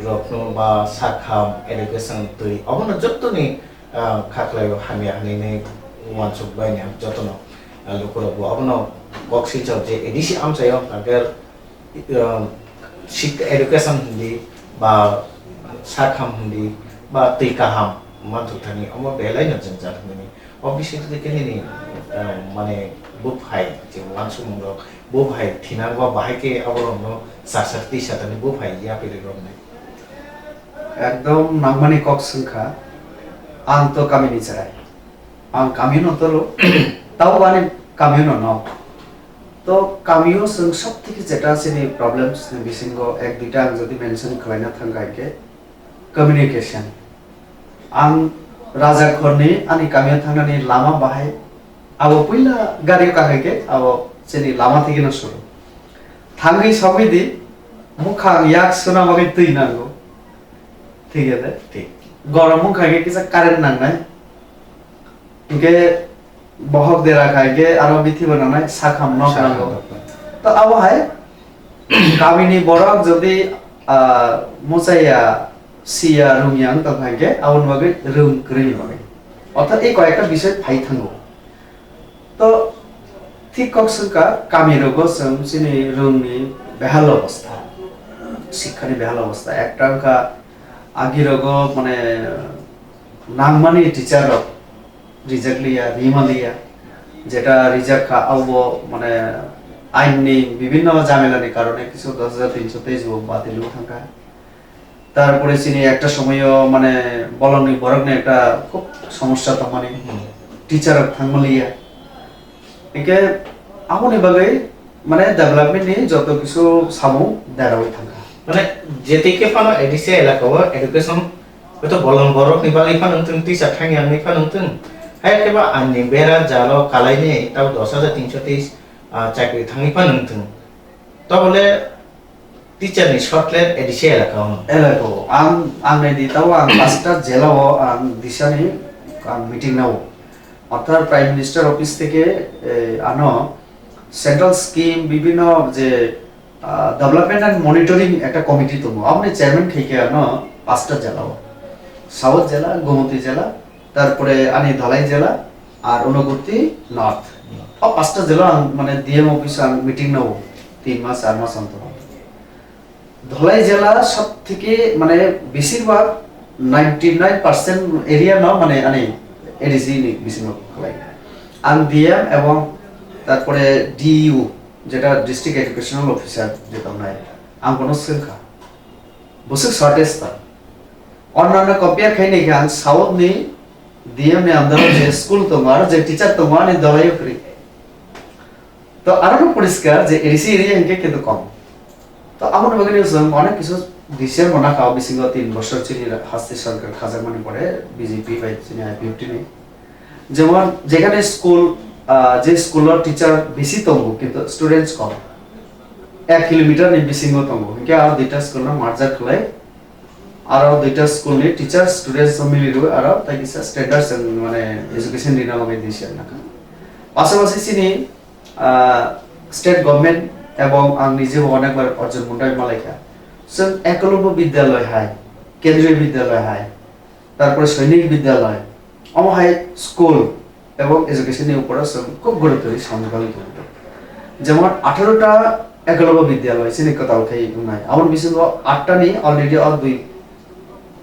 rokno ba sakham education twi, obono jottoni, ah, kha khlai o hamya hinwi uansuk bai ni jotono, ah, lukurok bo obono kok silchar je A D C amchai o hwnkha khe, ah, sik-, education hindi ba sakham hindi ba twi kaham manthok thani omo belai no jwngjal hinwi. O bisingo twi khe nini, ah, mane buphai je uansukmung rok buphai thinang ba bahai khe aborokno sar sar twi satani buphai yapiri rok nai. Ekdom nangmani kok swngkha, ang to kamini chwrai. Ang kamio no tolo, tabo ani kamio no nok. To kamio chwng sob theke jeta chini problems ni bisingo ek duita ang jodi mention khwlaina thang kha hwnkhe communication. Ang Rajakhorni ani kamio thangnani lama bahai abo puila gario kakhai khe abo chini lama theke no suru. Thangwi sogwi di, bwkhang yak suna bagwi twi nango. Thik ase? Thik. Gorom wngkha khe kisa current nangnai. Hwnkhe bohok dera khai khe aro bithi bo nangnai, sakham nok nango. Sakham nok. To abo hai kamini borok jodi, ah, muchaya, siya, rungya wng tong kha khe aboni bagwi rung kwrwini bagwi. Orthat ei koi ekta bisoi phai thango. To thik kok swngkha, kami rogo chwng chini rungni behal obostha, sikhani behal obostha. Ekta wngkha agi rogo mane nangmani teacher rok rijak liya, rima liya, jeta rijak kha abo mane ain ni bibhinno jamela ni karone kisu dos hajar tinso teis bo batil wng thangkha. Tarpore chini ekta somoyo mane bolongni borokni ekta khub somosya tongmani, hmm, teacher rok thangmaliya. Hingke aboni bagwi mane development ni joto kisu samung derawi thangkha. Mane, jetikhe phano A D C elaka o education, hoito bolong borokni bagwi phano wngthung, teacher thangyangni phano wngthung, hai khe ba ani bera jalo kalaini tabo dos hajar tinso teis, ah, chakri thangwi phano wngthung. Tobole teacher ni shortlist A D C elaka o. Elaka o. Ang, ang nai di tao ang pasta jela o ang disani ang meeting nao. Orthat Prime Minister Office theke, eh, ano central scheme bibhinno je, ah, development and monitoring ekta committee tongo. Aboni chairman khaike ano pasta jela o. South jela, Gomoti jela, tarpore ani Dhalai jela, ar Unakoti North. O pasta jela ang mane D M office ang meeting nao tin mas, char mas antoro. Dhalai jela sob theke mane beshirbhag ninety nine percent area no mane ani A D C ni bisingo khlai. Ang D M ebong tarpore D U, jeta District Educational Officer jeta wngnai, ang bono swngkha. Bwswk shortage ta. Onnanno compare khai naikha ang South ni D M ni under o je school tongo, aro je teacher tongo, ani Dhalai o kwrwi. To aro no poriskar je A D C area hinkhe kintu kom. To aboni bagwi no chwng onek kisu decision bo nakha o bisingo tin bosor chini haste sarkar khajakmani pore B J P bai chini I P F T ni. Jemon jekhane school, ah, je school o teacher bisi tongo kintu students kom. Ek kilometer ni bisingo tongo. Hinkhe aro duita school no merger khlai. Aro duita school ni teacher students no mili rwi aro tai kisa standard chwng mane education rina bagwi decision nakha. Pasapasi chini, ah, state government ebong ang nijebo onekbar Arjun Munda bai malaikha. Chwng Ekalobya Vidyalaya hai, Kendriya Vidyalaya hai, tarpore Sainik Vidyalaya, omo hai school ebong education ni upor o chwng khub gurutwi samani bagwi tongo. Jemon atharo ta Ekalobya Vidyalaya chini kwtal khe wngnai. Aboni bisingo aat ta ni already o dui,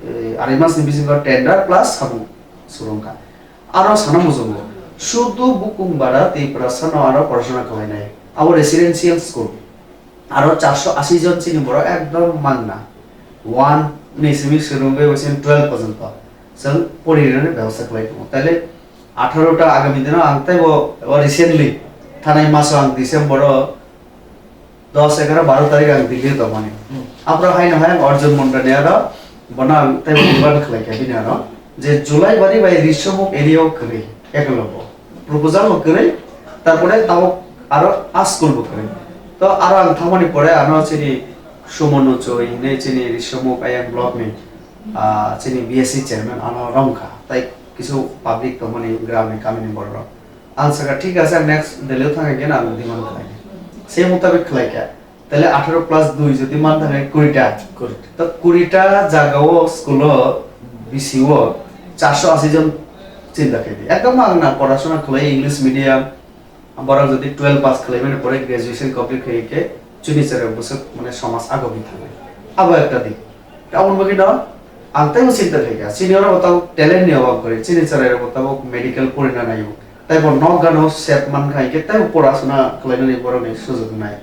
eh, arai mas ni bisingo tender plus samung surungkha. Aro sana muchungo, sudu bukung bara Tiprasa no aro porashona khlainai. Abo residential school. Aro charso ashi jon chini borok ekdom mangna. One ni simi swrwngwi bwswk twelve porjonto chwng pori rwnani bebosta khlai tongo. Taile atharo ta agami dino ang teibo o recently thanai maso ang December o dos, egaroh, baro tarik ang Delhi tongmani. Hmm. Aphuru haino hai ang Arjun Mundani aro bono ang teibo demand khlai kha bini aro je Julaibari bai Rishyamukh area o kwrwi Ekalobya. Proposal bo kwrwi, tarpore tabuk aro a school bo kwrwi. To aro ang thangmani pore ano chini Sumono Choi hinwi chini Risomukh Ayang block ni, ah, chini B S C chairman ano romkha. Tai kisu public tongmani gram ni kami ni borok rok. Ang sakha, "Thik ache, ang next Delhi o thangwi khe ang demand khlai." Se mutabik khlai kha. Tale atharo plus dui jodi man thangwi kuri ta. Kuri ta. To kuri ta jaga o school o B C o charso asi jon chinta khe di. Ekdom ang na porasona khlai English medium, borok jodi twelve pass khlaimani pore graduation complete khai khe chini chwrai bwswk mane somaj agogwi thangnai. Abo ekta dik. Aboni bagwi no ang teibo chinta khai kha. Chini oro bo tabuk talent ni obab kwrwi. Chini chwrai rok bo tabuk medical porina naio. Tei bo nok gano sep man kha hinkhe teibo porasona khlainani borokni sujok wngnai.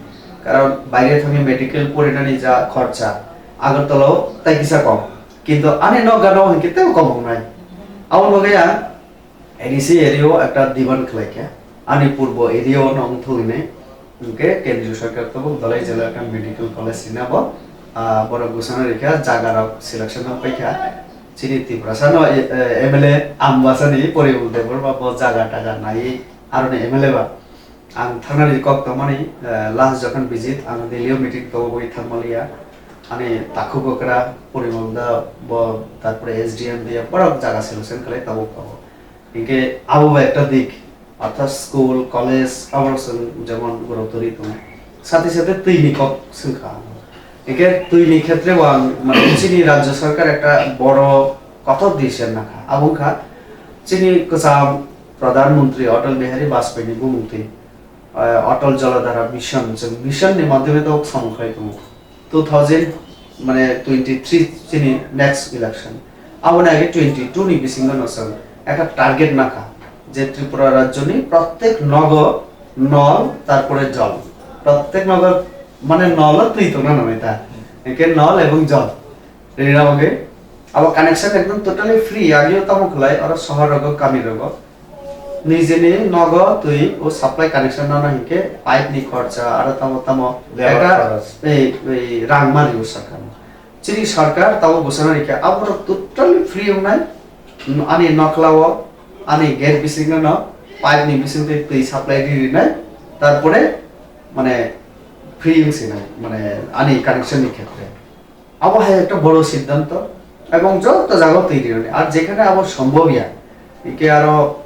Karon baire thangwi medical porinani ja khorcha Agartala o tai kisa kom. Kintu ani nok gano hinkhe teibo kom wngnai. Aboni bagwi ang A D C area o ekta demand khlai kha, ani purbo area o no wngthok hinwi, hinkhe kendriya sarkar tabuk Dalai Jela ekta medical college rina bo, ah, borok gwsana rikha, jaga rok selection rok paikha. Chini Tiprasa no, eh, eh, M L A Ambasani Porimol Debbarma bo jaga taga naiwi aroni M L A ba. Ang thangnani kok tongmani, eh, last jokhon visit, ang Delhi o meeting tongo, bui thangmaliya. Ani takhuk okra Porimol da bo, tarpore S D M dia, borok jaga selection khlai tabuk tongo. Hinkhe abo bai ekta dik, orthat school, college, abo chwng jemon gurutto ri tongo. Sathe sathe twi ni kok swngkha. Hinkhe twi ni khetre bo ang, mane, chini rajya sarkar ekta boro kothok decision nakha. Abo wngkha chini kwcham Pradhan Mantri Atal Bihari Vajpayee ni bumungtwi, eh, Atal Jaladhara Mission, chwng mission ni madhyome tabuk samung khlai tongo. Two thousand, mane, twenty-three chini next election. Aboni age twenty-two ni bisingo no chwng ekta target nakha je Tripura rajyoni prottek nogo nol, tarpore jol. Prottek nogo, mane, nolo twi tongna nangnai ta. Hinkhe nol ebong jol. Rina bagwi abo connection ekdom totally free, ageo tamo khlai oro sohor rogo, kami rogo. Nijini nogo twi o supply connection nana hinkhe pipe ni khorcha aro tamo tamo Labour ekta khorch. Ei, ei rang mari o sarkar. Chini sarkar tamo bwsana rikha, abo rok totally free wngnai. Ani nokla o, ani gate bisingo no pipe ni bising twi twi supply ri rinai. Tarpore, mane, free wngsinai, mane, ani connection ni khetre. Abo hai ekta boro siddhanto, ebong joto jaga twi rinani. Ar jekhane abo sombhob ya, hinkhe aro,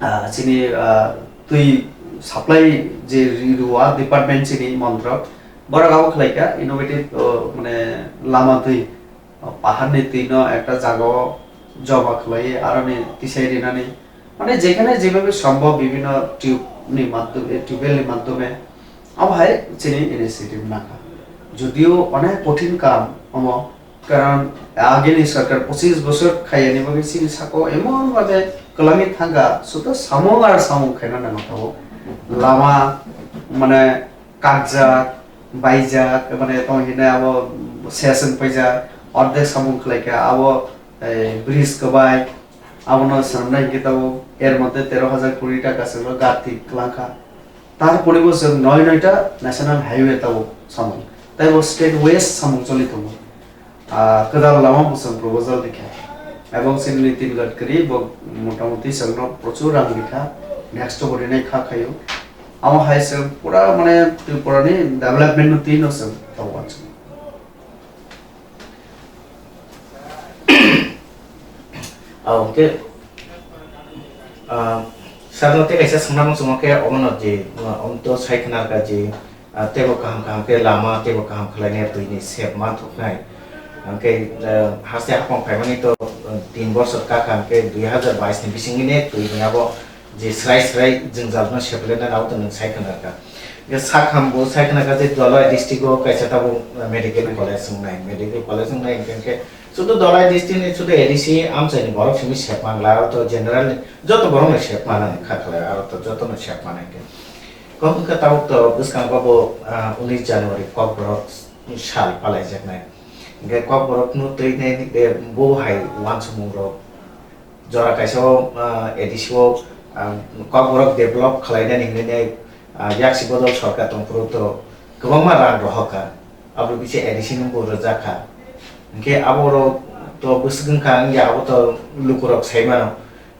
ah, chini, ah, twi supply je ri-, rw-, a department chini montro, borok abo khlai kha innovative, oh, mane lama twi, oh, pahar ni twi no ekta jaga o joma khlai, aroni tisai rinani, mane jekhane jebhabe sombhob bibhinno tube ni madhyome, tubewell ni madhyome, abo hai chini initiative nakha. Judio onek kothin kam omo, karon agini sarkar pochis bosor khaiyani bagwi chini sako emon bhabe kwlangwi thangkha, sudo samung ar samung khaina nango tabuk. Lama, mane, kakjak, baijak, mane, tong hinai abo ses wng paijak, ordek samung khlaikha, abo, eh, bridge kwbai, abono swnamnai hinkhe tabuk er moddhe tero hajar kori taka chwngno gati kwlangkha. Tarpore bo chwng noi noita national highway tabuk samung. Tei bo state waste samung choli tongo. Ah, kwtal lama bo chwng proposal rikha. Ebong chini Nitin Gadkari bo motamoti chwngno prochur rang rikha. Next bo rinai kha khaio. Amo hai chwng pura mane Tripura ni development no twi no chwng tabuk uansukha. Ah, hwnkhe, ah, sir no tei kaisa swngna muchungo khe omono je, ah, omoto sai khna kha je, ah, teibo kaham kaham khe lama, teibo kaham khlainai twi ni sep man thoknai. Hwnkhe, ah, haste hapang phaimani to, ah, tin bosor kha kha hwnkhe dui hazar bais ni bisingni twi ni abo je srai srai jwngjal no seplaina abo to nwng sai khna kha. Hwnkhe sakham bo sai khna kha je Dhalai district o kaisa tabuk medical college wngnai, medical college wngnai hwnkhe, hwnkhe sudu Dhalai district ni sudu A D C amchai ni borok simi sep mangla, aro to general ni joto borok no sep mana kha khlai, aro to joto no sep mana hwnkhe. Kok wngkha tabuk to bwskango bo, ah, unis January Kokborok sal palaijaknai. Hwnkhe Kokborok no twi nai, eh, bo hai uansukmung rok jora kaisa o, ah, A D C o, ah, Kokborok develop khlainani hinwi nai, ah, yaksi bodol sorkar tongphuru to kwbangma rang rohor kha, abo bisi A D C ni bo rwjak kha. Hinkhe abo rok to bwswk wngkha, wngya abo to lukurok sai mano.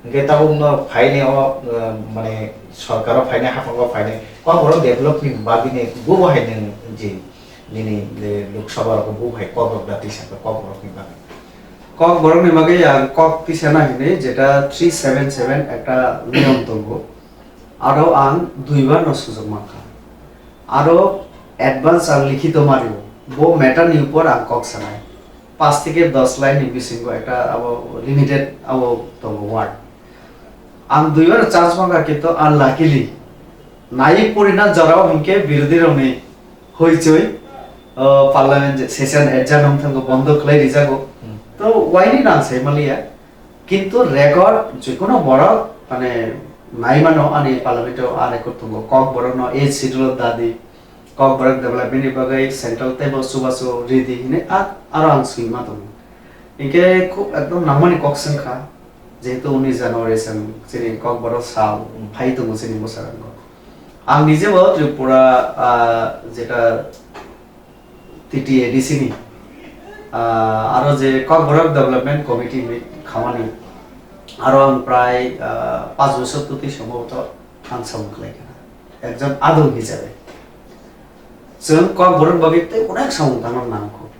Hinkhe tabuk no phaini o, ah, mane sorkar o phaini, haphango phaini, Kokborok develop ni bagwi ni bo bo hai nwng je Nini je Lok Sabha rok buphai kok rok da tisa kok rok ni bagwi. Kokborok ni bagwi ang kok tisa na hinwi jeta three seven seven ekta niyom tongo. Aro ang duibar no sujok mankha. Aro advance ang likhito mario. Bo matter ni upor ang kok sanai. Pas theke dos line ni bisingo ekta abo limited abo tongo word. Ang duibar chance mankha kintu unluckily nai purina jorao hinkhe birodhi rokni hoichoi, o, parliament session adjourn wng thango, bondo khlai rijago. Hmm. To waini nang sai maliya. Kintu record jekunu borok, mane, nai mano ani parliament o a record tongo. Kokborok no eighth schedule o dadi, Kokborok development ni bagwi central teibo chubachu ridi hinwi a, aro ang swima tongo. Hinkhe khub ekdom nangmani kok swngkha, jehetu unis January chwng chini Kokborok sal phai tongo chini bwskango. Ang nijebo Tripura, ah, jeta T T A D C ni, ah, aro je Kokborok Development Committee ni khamani, aro ang prai, ah, panch bosor twi somboboto ang samung khlai kha, ekjon adong hisabe. Chwng Kokborok bagwi tei onek samung tangna nangkho.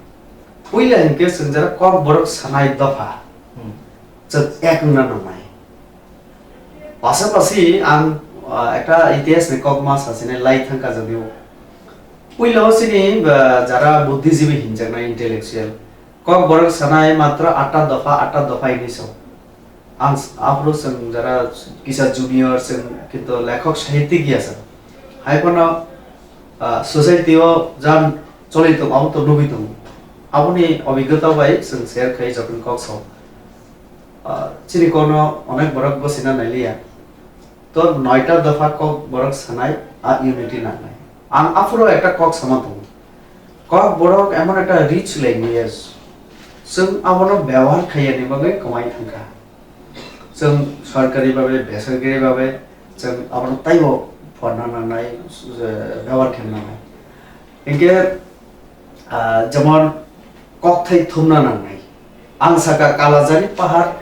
Puila hinkhe chwng jara Kokborok sanai dopha. Hmm. Chwng ek wngna nangnai. Pasapasi ang, ah, ekta itihas ni kokma sachine lai thangkha jodiyo. Puila o chini, ah, jara buddhijibi hinjaknai intellectual. Kokborok sanai matra atta dopha, atta dopha hinwi sao. Ang s-, aphuru chwng jara kisa junior, chwng kintu lekhok sahittik ya chwng. Hai phano, ah, society o jan choli tongo, abo to nugwi tongo. Aboni obiggota bai chwng share khai jokhon kok sao. Ah, chini kokno onek borok bwsina nailiya. To noita dopha kok borok sanai, a unity nangnai. Ang aphuru ekta kok sama tongo. Kokborok emon ekta rich language. Chwng abono byabohar khaiyani bagwi kwmai thangkha. Chwng sorkari babe, besarkari babe, chwng abono taibo phonna nangnai, je, byabohar khe nangnai. Hinkhe, ah, jemon kokthai thumna nangnai. Ang sakha Kalajari pahar,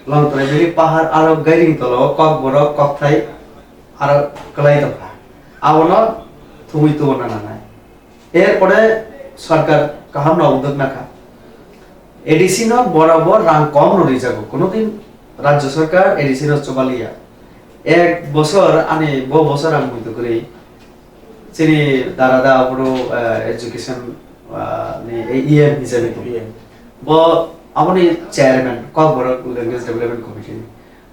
Longtraibili pahar, aro Gairing tolao kokborok kokthai aro kwlai tongkha. Abono thumwi tubuna nangnai. Erpore sarkar kaham no udok nakha. A D C no borabo rang kom no rijago. Kono din rajya sarkar A D C no chobaliya. Ek bosor ani bo bosor ang muitu kwrwi. Chini dara da aboro, eh, education, ah, ni E M hisabe tong. E M. Bo aboni chairman, Kokborok Language Development Committee ni.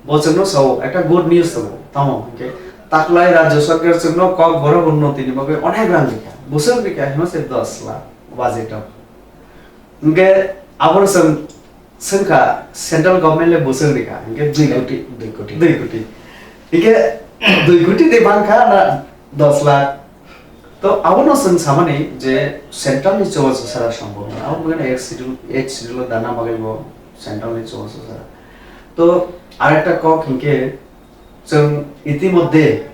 Bo chwngno sao, ekta good news tongo. Tamo hinkhe taklai rajya sarkar chwngno Kokborok unnoti ni bagwi onek rang rikha. Bwswk rikha, hima se dos lakh budget o. Hinkhe aboro chwng swngkha, central government le bwswk rikha, hinkhe dui koti. Dui koti. Dui koti. Hinkhe dui koti de bangkha na dos lakh. To abono chwng samani je central ni chubachu sara sambok. Abo mane eighth schedule, eighth schedule o dana bagwi bo central ni chubachu sara. To arekta kok hinkhe chwng itimodhye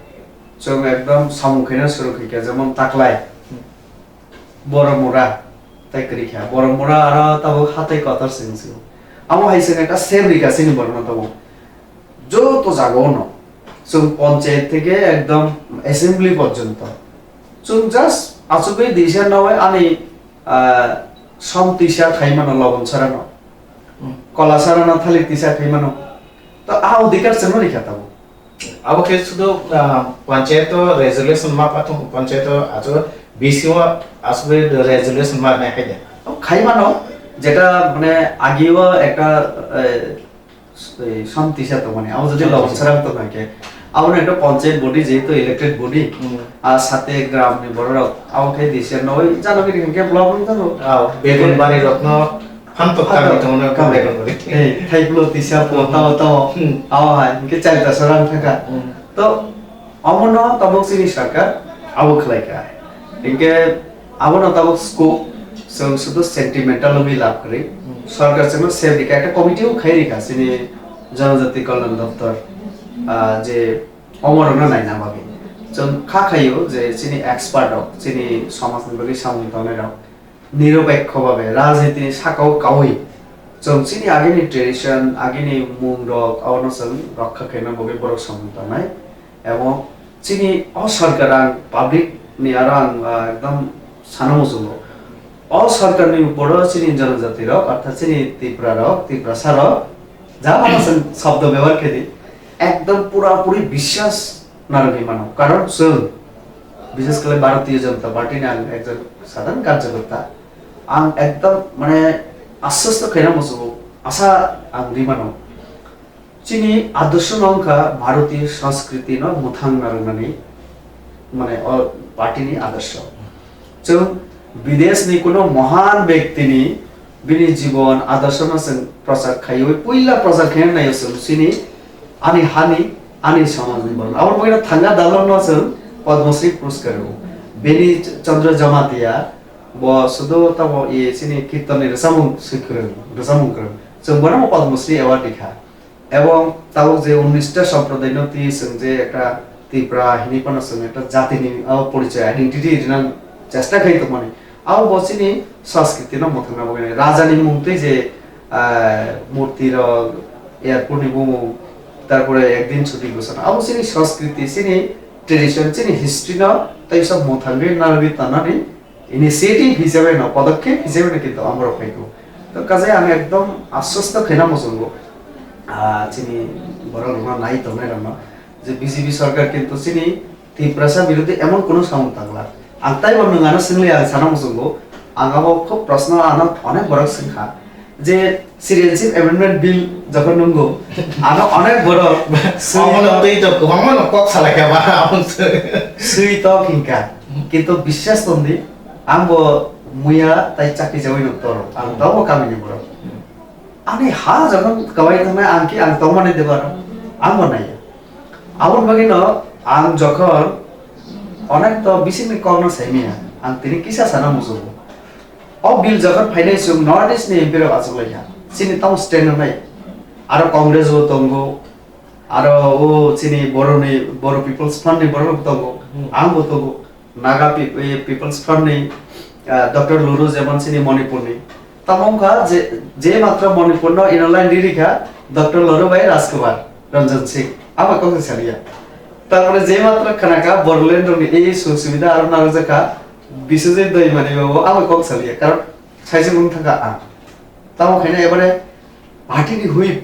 chwng ekdom samung khaina suru khaikha, jemon taklai Boromura tai kwrwi kha. Boromura aro tabuk hatai kotor se wng sio. Amo hai se ekta sep rikha chini borokno tabuk. Joto jagao no. Chwng panchayat theke ekdom assembly porjonto. Chwng just achugwi decision nawi ani, ah, som tisa khai mano Lobon Sara no. Hmm. Kola Sara no thalik tisa khai mano. To a odhikar chwngno rikha tabuk. Abo khe sudu, ah, panchayat o resolution ma pathum panchayat o achu B C o asugwi resolution ma nai khaide. Khai mano, jeta mane agi o ekta, eh, s-, eh, som tisa tongmani, abo jodi Som tisa. Lobon Sara tong khe, abo no ekta panchayat body, jehetu elected body, Hmm. Ar sate gram ni borok rok, abo khe D C no oi jano kiri khe block ni jano. Ah, Begunbari rok no Phantok kami tongno kami. Begun guri. Ei, thaipulo tisa po, hmm, tao, tao. Hmm. Awa hai, hinkhe chari ta sorang thaka. Hmm. To, omono tabuk chini sarkar abo khlai kha. Hinkhe abono tabuk scope, chwng sudu sentimental wngwi lab kwrwi. Hmm. Sarkar chwngno sep rikha, ekta committee o khai rikha, chini Janajati Kalyan Doptor, ah, je omorokno naina bagwi. Chwng kha khaio je chini expert rok, chini somajni bagwi samung tongnai rok, nirupekho babe rajnitini sakao kaui chwng chini agini tradition, agini mung rok abono chwng rokha khaina bagwi borok samung tangnai. Ebo chini o sarkar ang public ni aro ang, ah, ekdom Sana muchungo. O sarkarni uporo chini janajati rok, orthat chini Tripura rok, Tiprasa rok, ja mano chwng shobdo bebohar khe di, ekdom pura puri biswas narwgwi mano. Karon chwng, bishes khlai Bharatiya Janata Party ni ang ekjon sadharan karyakarta. Ang ekdom mane aswsto khaina muchungo, asa ang ri mano. Chini adorsho no wngkha Bharatiya Sanskriti no mwthang narwknani, mane o party ni adorsho. Chwng bidesh ni kuno mohan bekti ni bini jibon adorsho no chwng prochar khaiwi puila prochar khaina naio chwng chini ani hani ani samaj ni borok. Abo bagwi no thangya dalal no chwng Padma Shri puroskar rwo. Bini Chandra Jamatia bo sudo tamo i chini kirtan ni rwchapmung swi kwrwng, rwchapmung kwrwng. Chwng bono Padma Shri award rikha. Ebong tabuk je unnish ta somprodaino twi chwng je ekta Tipra hinwi phano chwng ekta jatini o porichoi, identity rinani chesta khai tongmani. Abo bo chini sanskriti no mwthangna bagwi nai. Rajani mung twi je, ah, murti rok, airport ni bumung, tarpore ekdin chuti ghosona. Abo chini sanskriti, chini tradition, chini history no tei sa mwthangwi narwgwi tanani initiative hisabe no, podokkhep hisabe no kintu amorok phaigo. To kaje ang ekdom aswsto khaina muchungo, ah, chini borok rokno nai tongnai rokno, je B J P sarkar kintu chini Tiprasa birodhi emon kuno samung tangla. Ang taibo nwng ano swngli ang sana muchungo, ang abo khub proshno ano onek borok swngkha. Je Citizenship Amendment Bill jokhon nungo, ano onek borok swi Omono twi to kwbangma no kok salai kha ba, aboni swi. Swi tok hinkha. Kintu biswas tongdi, ang bo muya tai chakri jawi nuk toro. Ang tabo kamini borok. Ani ha jokhon kwbai thangnai ang ki ang tongmani debaro. Ang bo naiya. Aboni bagwi no ang jokhon onek to bisingni kokno saimaya, ang tini kisa sana muchungo. O bill jokhon phainai chwng North East ni M P rok achuk laikha. Chini tamo stand wngnai. Aro Congress bo tongo. Aro o chini Boroni, Boro People's Front ni borok bo tongo. Hmm. Ang bo tongo. Naga Pe-, eh, People's Front ni, ah, Doctor Luru jemon chini Manipur ni. Tamo wngkha je, je matra Manipur no inner line riri kha Doctor Luru bai Rajkumar Ranjan Singh. Abo kok se saliya. Tarpore je matra khana kha Bodoland rok ni ei sujog subida aro narwk jakha Biswajit Daimani babu abo kok saliya. Karon saisung wng thangkha ang. Tamo khaina ebare party ni whip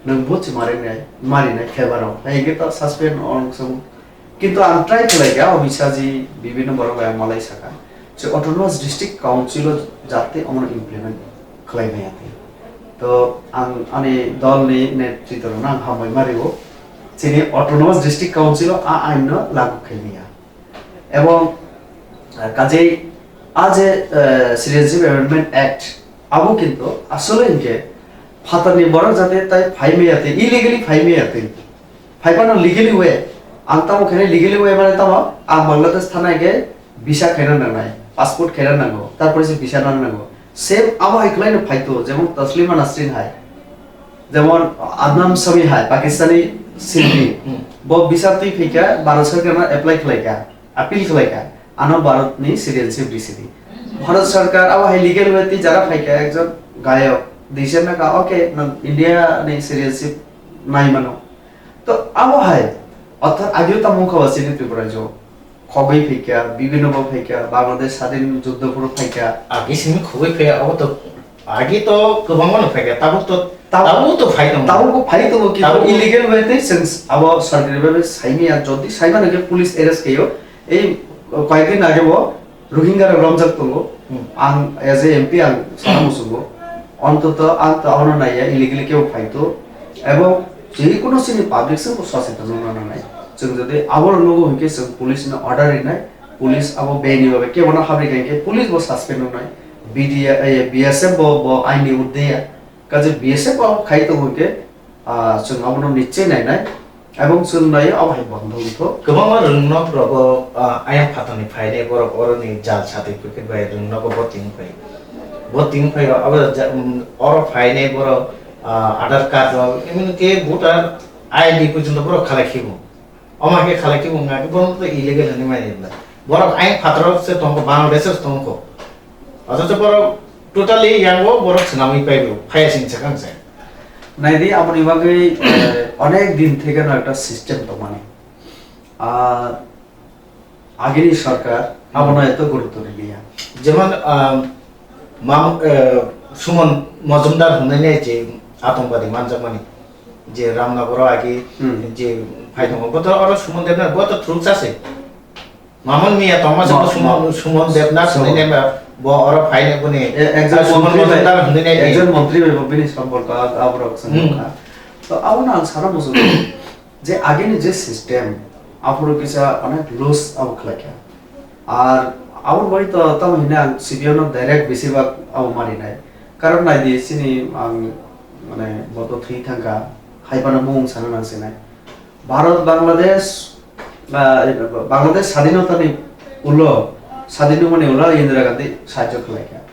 nwng bo se mari nai, mari nai khe baro. Hai hwnkhe to suspend on sung. Kintu ang try khlai kha, o bisa ji bibhinno borok bai ang malai sakha. Je autonomous district council o jate omono implement khlai maya twi. To ang ani dol ni netritwa rokno ang hambai ma rio. Chini autonomous district council o a ain no lagu khai maya. Ebong, ah, kajei a je, eh, Citizenship Amendment Act, abo kintu asole hinkhe phatarni borok jate tai phai maya twi, illegally phai maya twi. Phai phano legally way. Ang tamo khainai legally way mane tamo, ang Bangladesh thanai khe visa khaina nangnai, passport khaina nango, tarpore se visa nang nango. Same abo hai khlaino phaito, jemon Taslima Nasreen hai, jemon Adnan Sami hai, Pakistani Sindhi. Hmm. Bo visa twi phaikha, Bharat sarkarno apply khlaikha, appeal khlaikha, ano Bharatni citizenship risidi. Bharat sarkar abo hai legal way twi jara phaikha, ekjon gayok, decision naka, okay, nwng India ni citizenship nai mano. To abo hai, orthat ageo tamo wngkha ba chini Tripura rajyo. Khogwi phaikha, bibhinno bo phaikha, Bangladesh sadin juddho phuru phaikha. Agi simi khogwi phaiya, abo to agi to kwbangma no phaikha, tabuk to, tab-, tabuk to phai tongo. Tabuk bo phai tongo, kintu tabuk illegal way tei chwng abo sarkari bhabe saimaya, jodi saimano khe police arrest khaio. Ei koyekdin age bo Rohingya rok romjak tongo. Hmm. Ang as a M P ang sana muchungo. Ontoto ang to abono naiya, illegally kebo phaito. Ebong jekunu chini public chwngbo sacheton wngna nangnai. Chwng jodi abono nugo hinkhe chwng police no order rinai. Police abo beni babe kebono habri kha hinkhe police bo suspend wngnai. B D A, eh, B S F bo, bo aini urdea. Kaje B S F bo khai tongo hinkhe, ah, chwng abono nichai nainai. Ebong chwng naio abo hai bondo wngthok. Kwbangma rwngnok rogo, ah, ayang phatarni phainai borok oroni jal certificate bai rwngnogo voting phai. Voting phai abo ja-, um, oro phainai borok, ah, Aadhaar card rok, emonki voter I D porjonto borok khalai khibo. Omo hai khe khalai khibo wngkha khe borok to illegal hinwi mani rwna. Borok ayang phataro se tongkho, Bangladesh se tongkho. Othocho borok totally yango borok swnamwi phaibo, phaiya sini sakang se. Naidi, aboni bagwi, eh, onek din theke no ekta system tongmani. Ah, Agini sarkar abono eto gurutto riliya. Jemon, ah, Mam-, eh, Suman Majumdar hwnwi nai je atongwadi manjakmani, je Ramnagoro agi Hmm. je phai tongo, bo to oro Suman Debnath, bo to thuruksa se. Mamon Miya tongma se Ma-, Suman, ma-, Suman Debnath Suman. Hwnwi nai ba, bo oro phai nai boni, E-, ekjon Suman montri bai, Majumdar hwnwi nai je. Ekjon montri bai bo bini somporko a-, aborok se Hmm. nukha. To abono ang sana muchungo. Je agini je system, aphuru kisa onek loose abo khlaikha. Ar aboni bagwi to tamo hwnwi ang C P M no direct besibak abo marinai. Karon naidi chini ang mane boto thwi thangkha, haiphano mung sana nang sinai. Bharat Bangladesh, ah, Bangladesh sadinotani ulo, sadin wngmani ulo Indira Gandhi sahajyo khlaikha.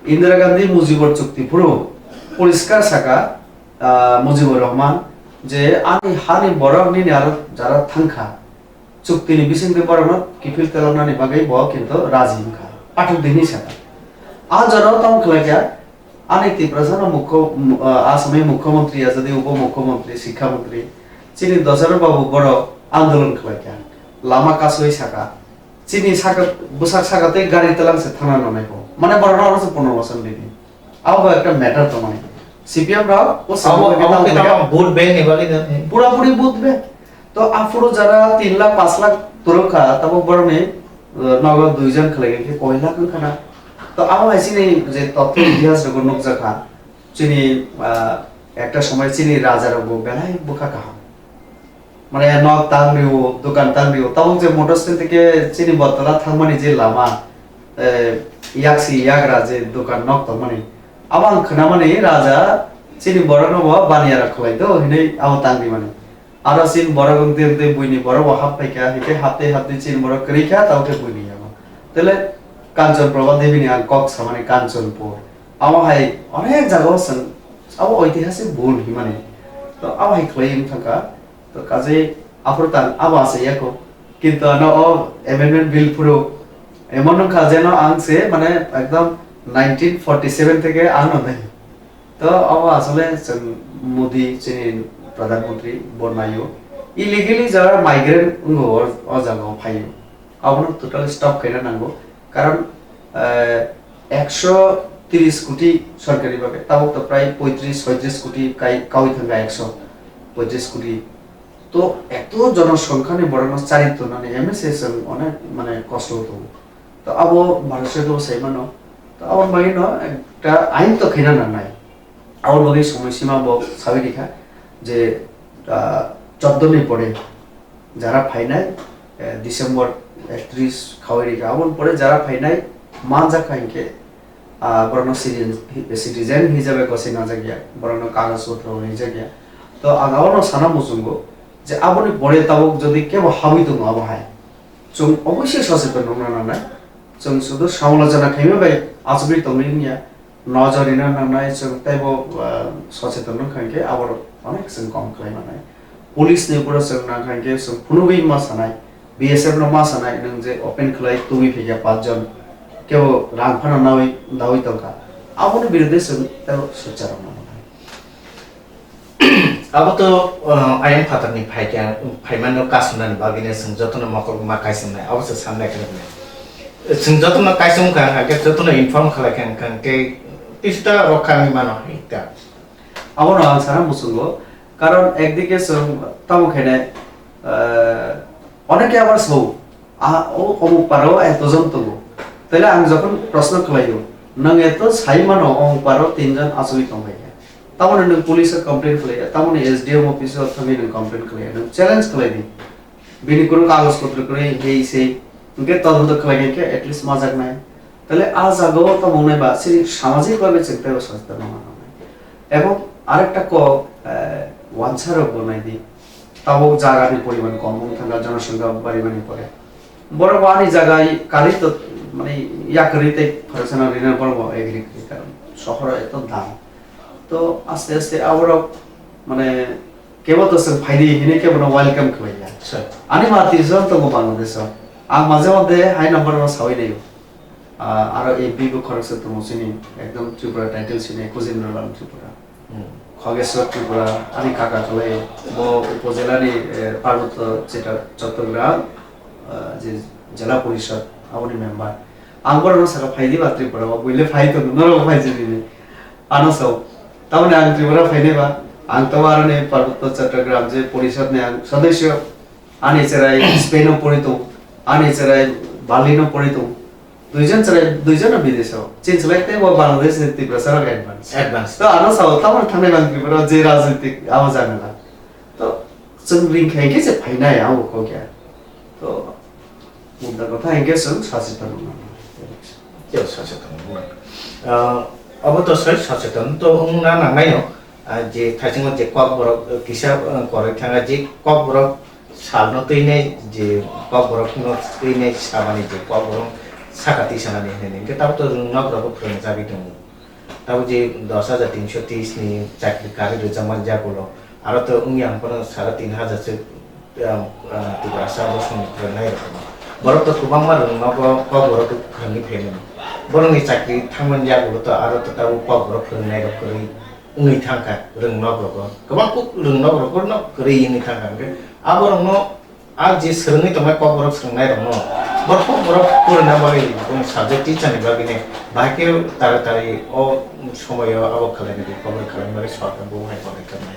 Indira Gandhi Mujibor chukti phuru poriskar saka, ah, Mujibur Rahman, je ani hani borok nini aro jara thangkha, chuktini bisingtwi borokno kiphil teloknani bagwi bo kinto raji wngkha, pathak di hinwi sakha. A jorao tamo khlaikha, ani Tiprasano mukho-, mu-, ah, Assamni mukhyamantri ya, jadi upomukhyamantri, sikhyamantri, chini Dosarab babu borok andolon khlaikha, lama kasui sakha, chini saka, bwsak saka tei gari telang se thangna nangnai kho. Mane borokno oro se punorbasan ridi. Abo bo ekta matter tongmani. C P M rok o Abo, samung abo khe tamo vote bank ni bagwi no? Pura puri vote bank. To aphuru jara tin lakh, panch lakh torok kha, tamo borokni, eh, nogo dui jon khlai khe koi lakh wngkha na. To abo hai chini je totho itihas rogo nukjakha. Chini, ah, ekta somoi chini raja rok bo belai bwkha kaham. Mane nok tang rio, dukan tang rio. Tabuk je motor stand theke chini Bottola thangmani je lama, eh, yaksi yagra je dukan nok tongmani. Abo ang khwnamani raja chini borokno bo baniya rok khlai do hinwi abo tang rimani. Aro chini borok wngtwi wngtwi buini borok bo hap phaikha, hike haptwi haptwi chini borok kwrwi kha, tabuk khe buini yago. Tele Kanchanpur Devi ni ang kok samani Kanchanpur. Abo hai onek jagao chwng abo oitihasik bul himani. To abo hai khlai wng thangkha. To kaje aphuru tang abo asa yako. Kintu ano o amendment bill phuru emon wngkha jeno ang se mane ekdom nineteen forty seven theke ano dai. To abo asole chwng Modi chini Pradhan Mantri bo naio. Illegally jara migrant wngo o, o jagao phaio. Abono totally stop khaina nango. Karon, eh, ekso tris koti sorkari bhabe, tabuk to prai poitris soitris koti kai, kaui thangkha ekso poitris koti. To eto jonosongkhani borokno chari tonani M S A chwng onek mane kosto tongo. To abo Bharat Sorkar bo sai mano. To aboni bagwi no ekta ain to khaina nangnai. Aboni bagwi somoi sima bo sawi rikha je, ah, choddo ni pore jara phainai, eh, December ektrish khaui rikha. Aboni pore jara phainai manjak kha hinkhe, ah, borokno citizen, citizen hisabe gosai najak ya, borokno kagoj potro rijak ya. To ang abono sana muchungo je aboni pore tabuk jodi kebo habwi tongo abo hai, chwng oboisoi soseton wngna nangnai. Chwng sudu samolojona khaima bai achugwi tongwi wngya. Nojor rina nangnai chwng teibo, ah, soseton wngkha hinkhe aborok onek chwng kom khlai mannai. Police ni uphuru chwng nangkha hinkhe chwng phunugwi ma sanai, B S F no ma sanai, nwng je open khlai tubui phaikha panch jon, kebo rang phano naui daui tongkha, aboni biruddhe chwng teibo soicha rwna nangnai. Abo to, uh, ayang phatarni phaikha, phaimano kasumnani bagwino chwng jotono mokol ma kaisungnai, abo se sanlai khe rwknai. Chwng jotono kaisung kha, hwnkhe jotono inform khlai kha, hwnkhe kisa rok kha wngwi mano, hai ta. Abono ang sana muchungo, karon ekdike chwng tamo khe ne, uh, oneke abar sao, Ah, o omuk paro eto jon tongo. Tele ang jokhon proshno khlaio, nwng eto sai mano omuk paro tin jon achugwi tongphai kha. Tamoni nwng police o complain khlai kha, tamoni S D M office o thangwi nwng complain khlai kha, nwng challenge khlai di. Bini kunu kagoj potro kwrwi, hei sei, hwnkhe todonto khlai kha khe at least majaknai. Tele ah jagao tamo wngnai ba, chini samajik bhabe chwng teibo socheton wngna nangnai. Ebong arekta kok, eh, wansa rok bo nai di. Tabuk jaga ni poriman kom wng thangkha, jonosongkha barimani pore. Borok bo ani jaga kari to, mane, yakarwi tei khoroksa no rina borok bo agree kwrwi, karon sohor o eto dam. To aste aste aborok, mane, kebo to chwng phaidi hinwi kebo no welcome khlai ya. Sir. Ani ma tris jon tongo Bangladesh o. Ang maje moddhe hai number no sawi naio. Ah, aro M P bo khoroksa tongo chini, ekdom Tripura title sini, Khujendralal Tripura. Hmm. Khogeshwar Tripura, ani kaka khlai, bo upojela ni, eh, Parbotya Cheta-, Chattogram, ah, je Jela Porishad, aboni member. Ang borokno saka, "Phai di ba Tripura o, buile phai tongo, norok bo phai jani ni." Ano sao, tamoni ang Tripura phainai ba, ang tamo aroni Parbotto Chattogram je Porishad ni ang sodosyo, ani cherai Spain o pori tong, ani cherai Berlin o pori tong, duijon cherai, duijon no bidesho, chini cherai tei bo Bangladesh ni Tiprasa rok advance. Advance. To ano sao, tamoni thangnai ba ang Tripura o je rajnitik abo jagala. To chwng ring khe hwnkhe se phainai abo kok ya. To mudda kotha hwnkhe chwng sachetan wngna nango. Tei sachetan wngna. Ah, abo to sai sachetan to wngna nangnai no. Ah, je thaichungo je kokborok, eh, kisa, eh, koroi thanga je kokborok salno twinai je kokborokno twinai samani je kokborok saka tisanani hinwi hwnkhe tabuk to rwngnokrok bo phwrwng jagwi tongo. Tabuk je dos hajar tinso tris ni chakri karwi rwjakmani jagulo, aro to wngya hwnphano sara tin hajar se, ah, ah, Tiprasa bosongni phwrwngnai rok. Borok to kwbangma rwngnogo kokborok phwrwngwi phaimani. Borokni chakri thangmani jagulo to aro to tabuk kokborok phwrwngnai rok kwrwi wngwi thangkha rwngnok rogo. Kwbang kuk rwngnok rogo no kwrwi wngwi thangkha. Hwnkhe aborokno A je swrwngwi tongnai kokborok swrwngnairokno, borok kokborok purina bagwi, boni subject teacher ni bagwini bahai khe tari tari o somoyo abo khlainani, kokborok khlaina bagwi sorkar bo hai podekep nai.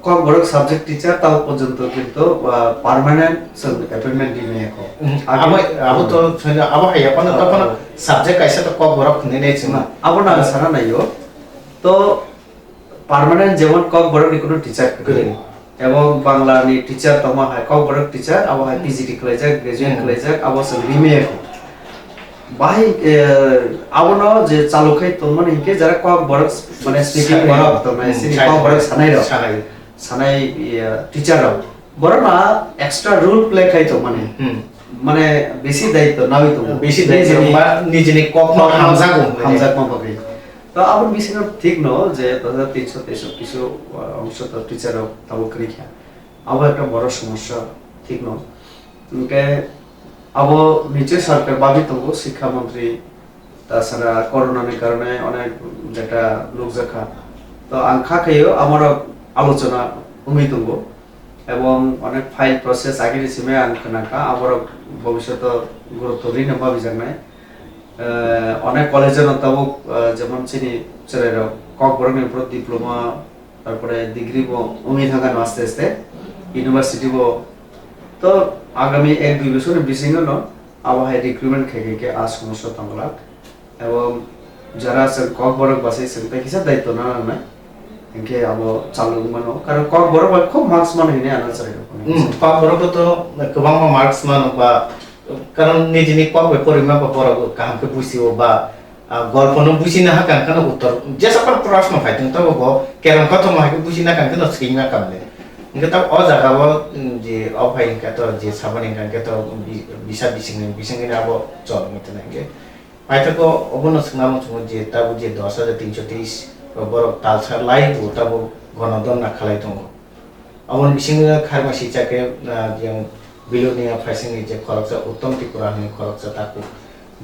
Kokborok subject teacher tao porjonto kintu, ah, permanent chwng appointment rimaya kho. Hmm, Abo abo, abo to chwngno abo hai yaphano, ah, tophano ah. Subject kaisa to kokborok hinwi nai chwngno. Abo no ang sana naio. To permanent jemon kokborok ni kuno teacher kwrwi. Kwrwi. Ebong Bangla ni teacher tongma hai kokborok teacher, abo hai Hmm. P G D khlaijak, graduate Hmm. khlaijak, abo chwng rimaya kho. Bahai, eh, abono je chalu khai tongmani hinkhe jara kokborok mane speaking Sanai. Borok tongnai, Hmm, sini sai. Kokborok sanai rok. Sanai. Sanai, eh, teacher rok. Borok na extra role play khai tongmani. Hmm. Mane bisi daityo nawi tongo. Bisi daityo Nijini ba nijini kokno kokno hamjago. Hamjakma bagwi. To aboni bisingo thik no je dos hajar tinso teso kisu, uh, ongso to teacher rok tabuk kwrwi kha. Abo ekta boro somosya, thik no. Hinkhe abo niche sarkar babi tongo, sikha montri, tasara corona ni karone onek jeta nukjakha. To ang kha khaio amorok alochona wngwi tongo. Ebong onek file process agini simi ang khna kha, aborok bobishoto gurutto rino babijaknai. Eh, onek college-o no tabuk, eh, jemon chini chwrairok kokborokni upor diploma, tarpore degree bo wngwi thangkha no aste aste, university bo. To agami ek dui bochorni bisingo no abo hai recruitment khai khai khe a somosya tongglak. Ebong jara chwng kokborok bwsai chwng tei kisa daityo na nangnai, hinkhe abo chalu wngmano. Karon kokborok bai khub marks mano hinwi ano chwrairok hwnwi. Hmm, kokborok to kwbangma marks mano ba, karon nijini kok bai porima ba borok kaham khe buchio ba, ah, golpono buchina hakha hwnkheno uttor jesa phano proshno phai tong tabo bo kerong kothoma hai khe buchina hakha hwnkheno swima kamle. Hinkhe tabuk o jaga o, hmm, je o phai hinkhe to je saboni hinkhe to bi-, bisa bisingni bisingni abo chol wngwi tongna hinkhe. Paithakgo obono swngna muchungo je tabuk je dos hajar tinso teis borok talsa lai bo tabuk gonodonna khalai tongo. Aboni bisingo kharma sijak khe, ah, yang Bilonia phaisingni je khoroksa Uttom Tripura hwnwi khoroksa takhuk,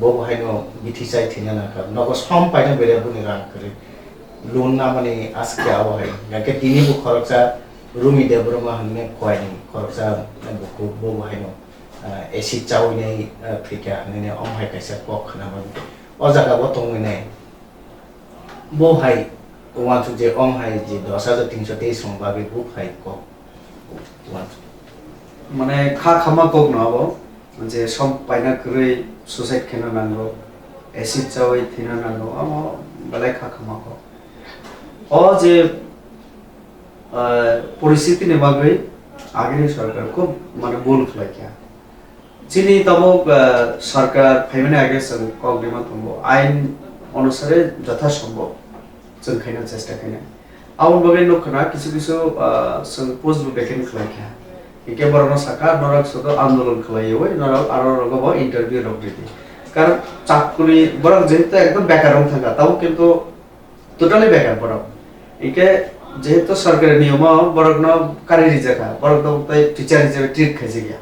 bo bo haino bithi chai thwina nangkha. Nogo som paina bere boni rang kwrwi. Loan namani askhe abo hai. Hingkhe tini bo khoroksa Rumi Debbarma hwnwi Khowaini khoroksa bukhuk, bo bo haino ah, acid chawi nai, ah, thwikha hwnwi omo hai kaisa kok khna mano. O jaga bo tongwi nai. Bo hai uansuk je omo hai je dos hajar tinso teis rong bagwi bo hai kok uansuk. Mane kha khama kok no abo je som paina kwrwi suicide kheno nango, acid chawi thwina nango, omo belai kha khama kok. O je, ah, poristiti ni bagwi agini sorkar khub mane bul khlai kha. Chini tabuk, ah, sorkar phaimani age chwng kok rima tongo, ain onusare jotha sombhob chwng khaina chesta khainai. Aboni bagwi nuk khna kisu kisu, ah, chwng post bo vacant khlai kha. Hinkhe borokno sakha norok sudu andolon khlaiwi norok aro rogo bo interview rok ridi. Karon chakri borok jehetu ekdom bekar wng thangkha, tabuk kintu totally bekar borok. Hinkhe jehetu sorkari niyomo borokno kari rijakha, borok tabuk tei teacher hisabe treat khaijakya.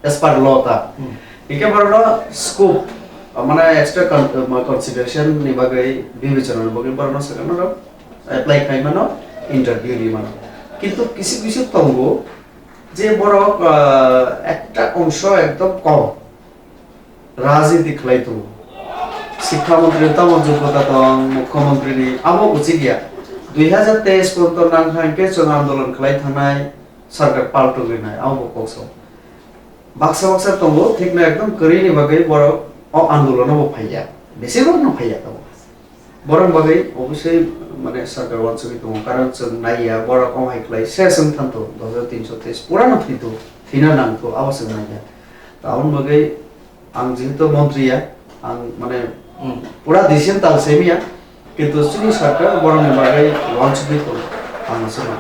As per law ta. Hmm. Hinkhe borokno scope, mane extra con-, ma-, consideration ni bagwi, bibechona ni bagwi borokno swkang norok apply khai mano, interview ri mano. Kintu kisu kisu tongo, Je borok, ah, ekta ongso ekdom kom rajniti khlai tongo. Sikha montri tamo jogota tong, mukhyamantri ni abo uchi dia. Dui hazar teis porjonto nang hai khe chwng andolon khlai thangnai sarkar paltugwi nai, abo bo kok sao. Baksa baksa tongo, thikno ekdom kwrwini bagwi borok o andolono bo phaiya. Besi borokno phaiya tongo. Borok bagwi obviously mane sarkar uansugwi tongo, karon chwng naiya borok ong hai khlai se chwng thanto dos hajar tinso teis purano thwito, thwina nangto, abo chwng naiya. Taboni bagwi ang jehetu montri ya, ang mane Hmm. pura decision tal semiya, kintu chini sarkar borokni bagwi uansugwi tongo, ang se ma.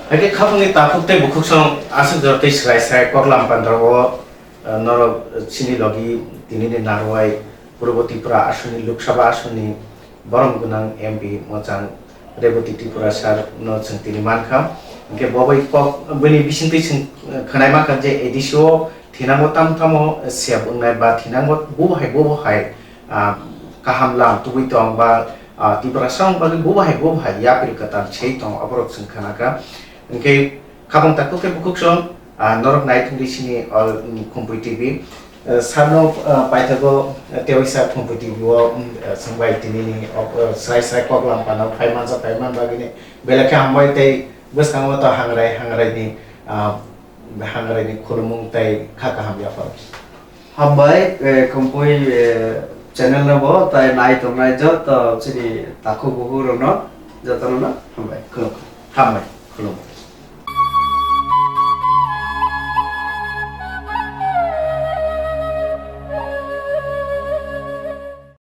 Hakhe khapungni takhuk tei bukhuk song aswk jora tei swrai swrai koklam pandra o, ah, norok chini logi tinini narwai Purbo Tripura aswkni Lok Sabha aswkni borom gwnang M P mwchang Rebati Tripura sir no chwng tini mankha. Hinkhe bo bai kok bini bisingtwi chwng khwnai mankha je A D C o thinango tamo tamo sep wngnai ba thinango bo hai bo hai, ah, kaham lam tubui tong ba, ah, Tiprasa wng bagwi bo hai bo hai yapri kwtal sei tong aborok chwng khnakha. Hinkhe khapang takhuk khe bukhuk song, ah, norok naithungdi sini o, mm, Khumpui T V. Eh, sarno, eh, paithago, eh, tewaisa Khumpui T V o, mm, eh, swngbai tinini, ok, eh, srai srai koklam panao phai mansa phai man bagwini belai khe hambai tei bwskango to hangrai hangrai ni, ah, hangrai ni khulumung tei kha kaham yapharo. Hambai, eh, Khumpui, eh, channel no bo tai nai tongnai joto chini takhuk bukhuk rokno jotono no hambai khulumkha. Hambai khulumkha.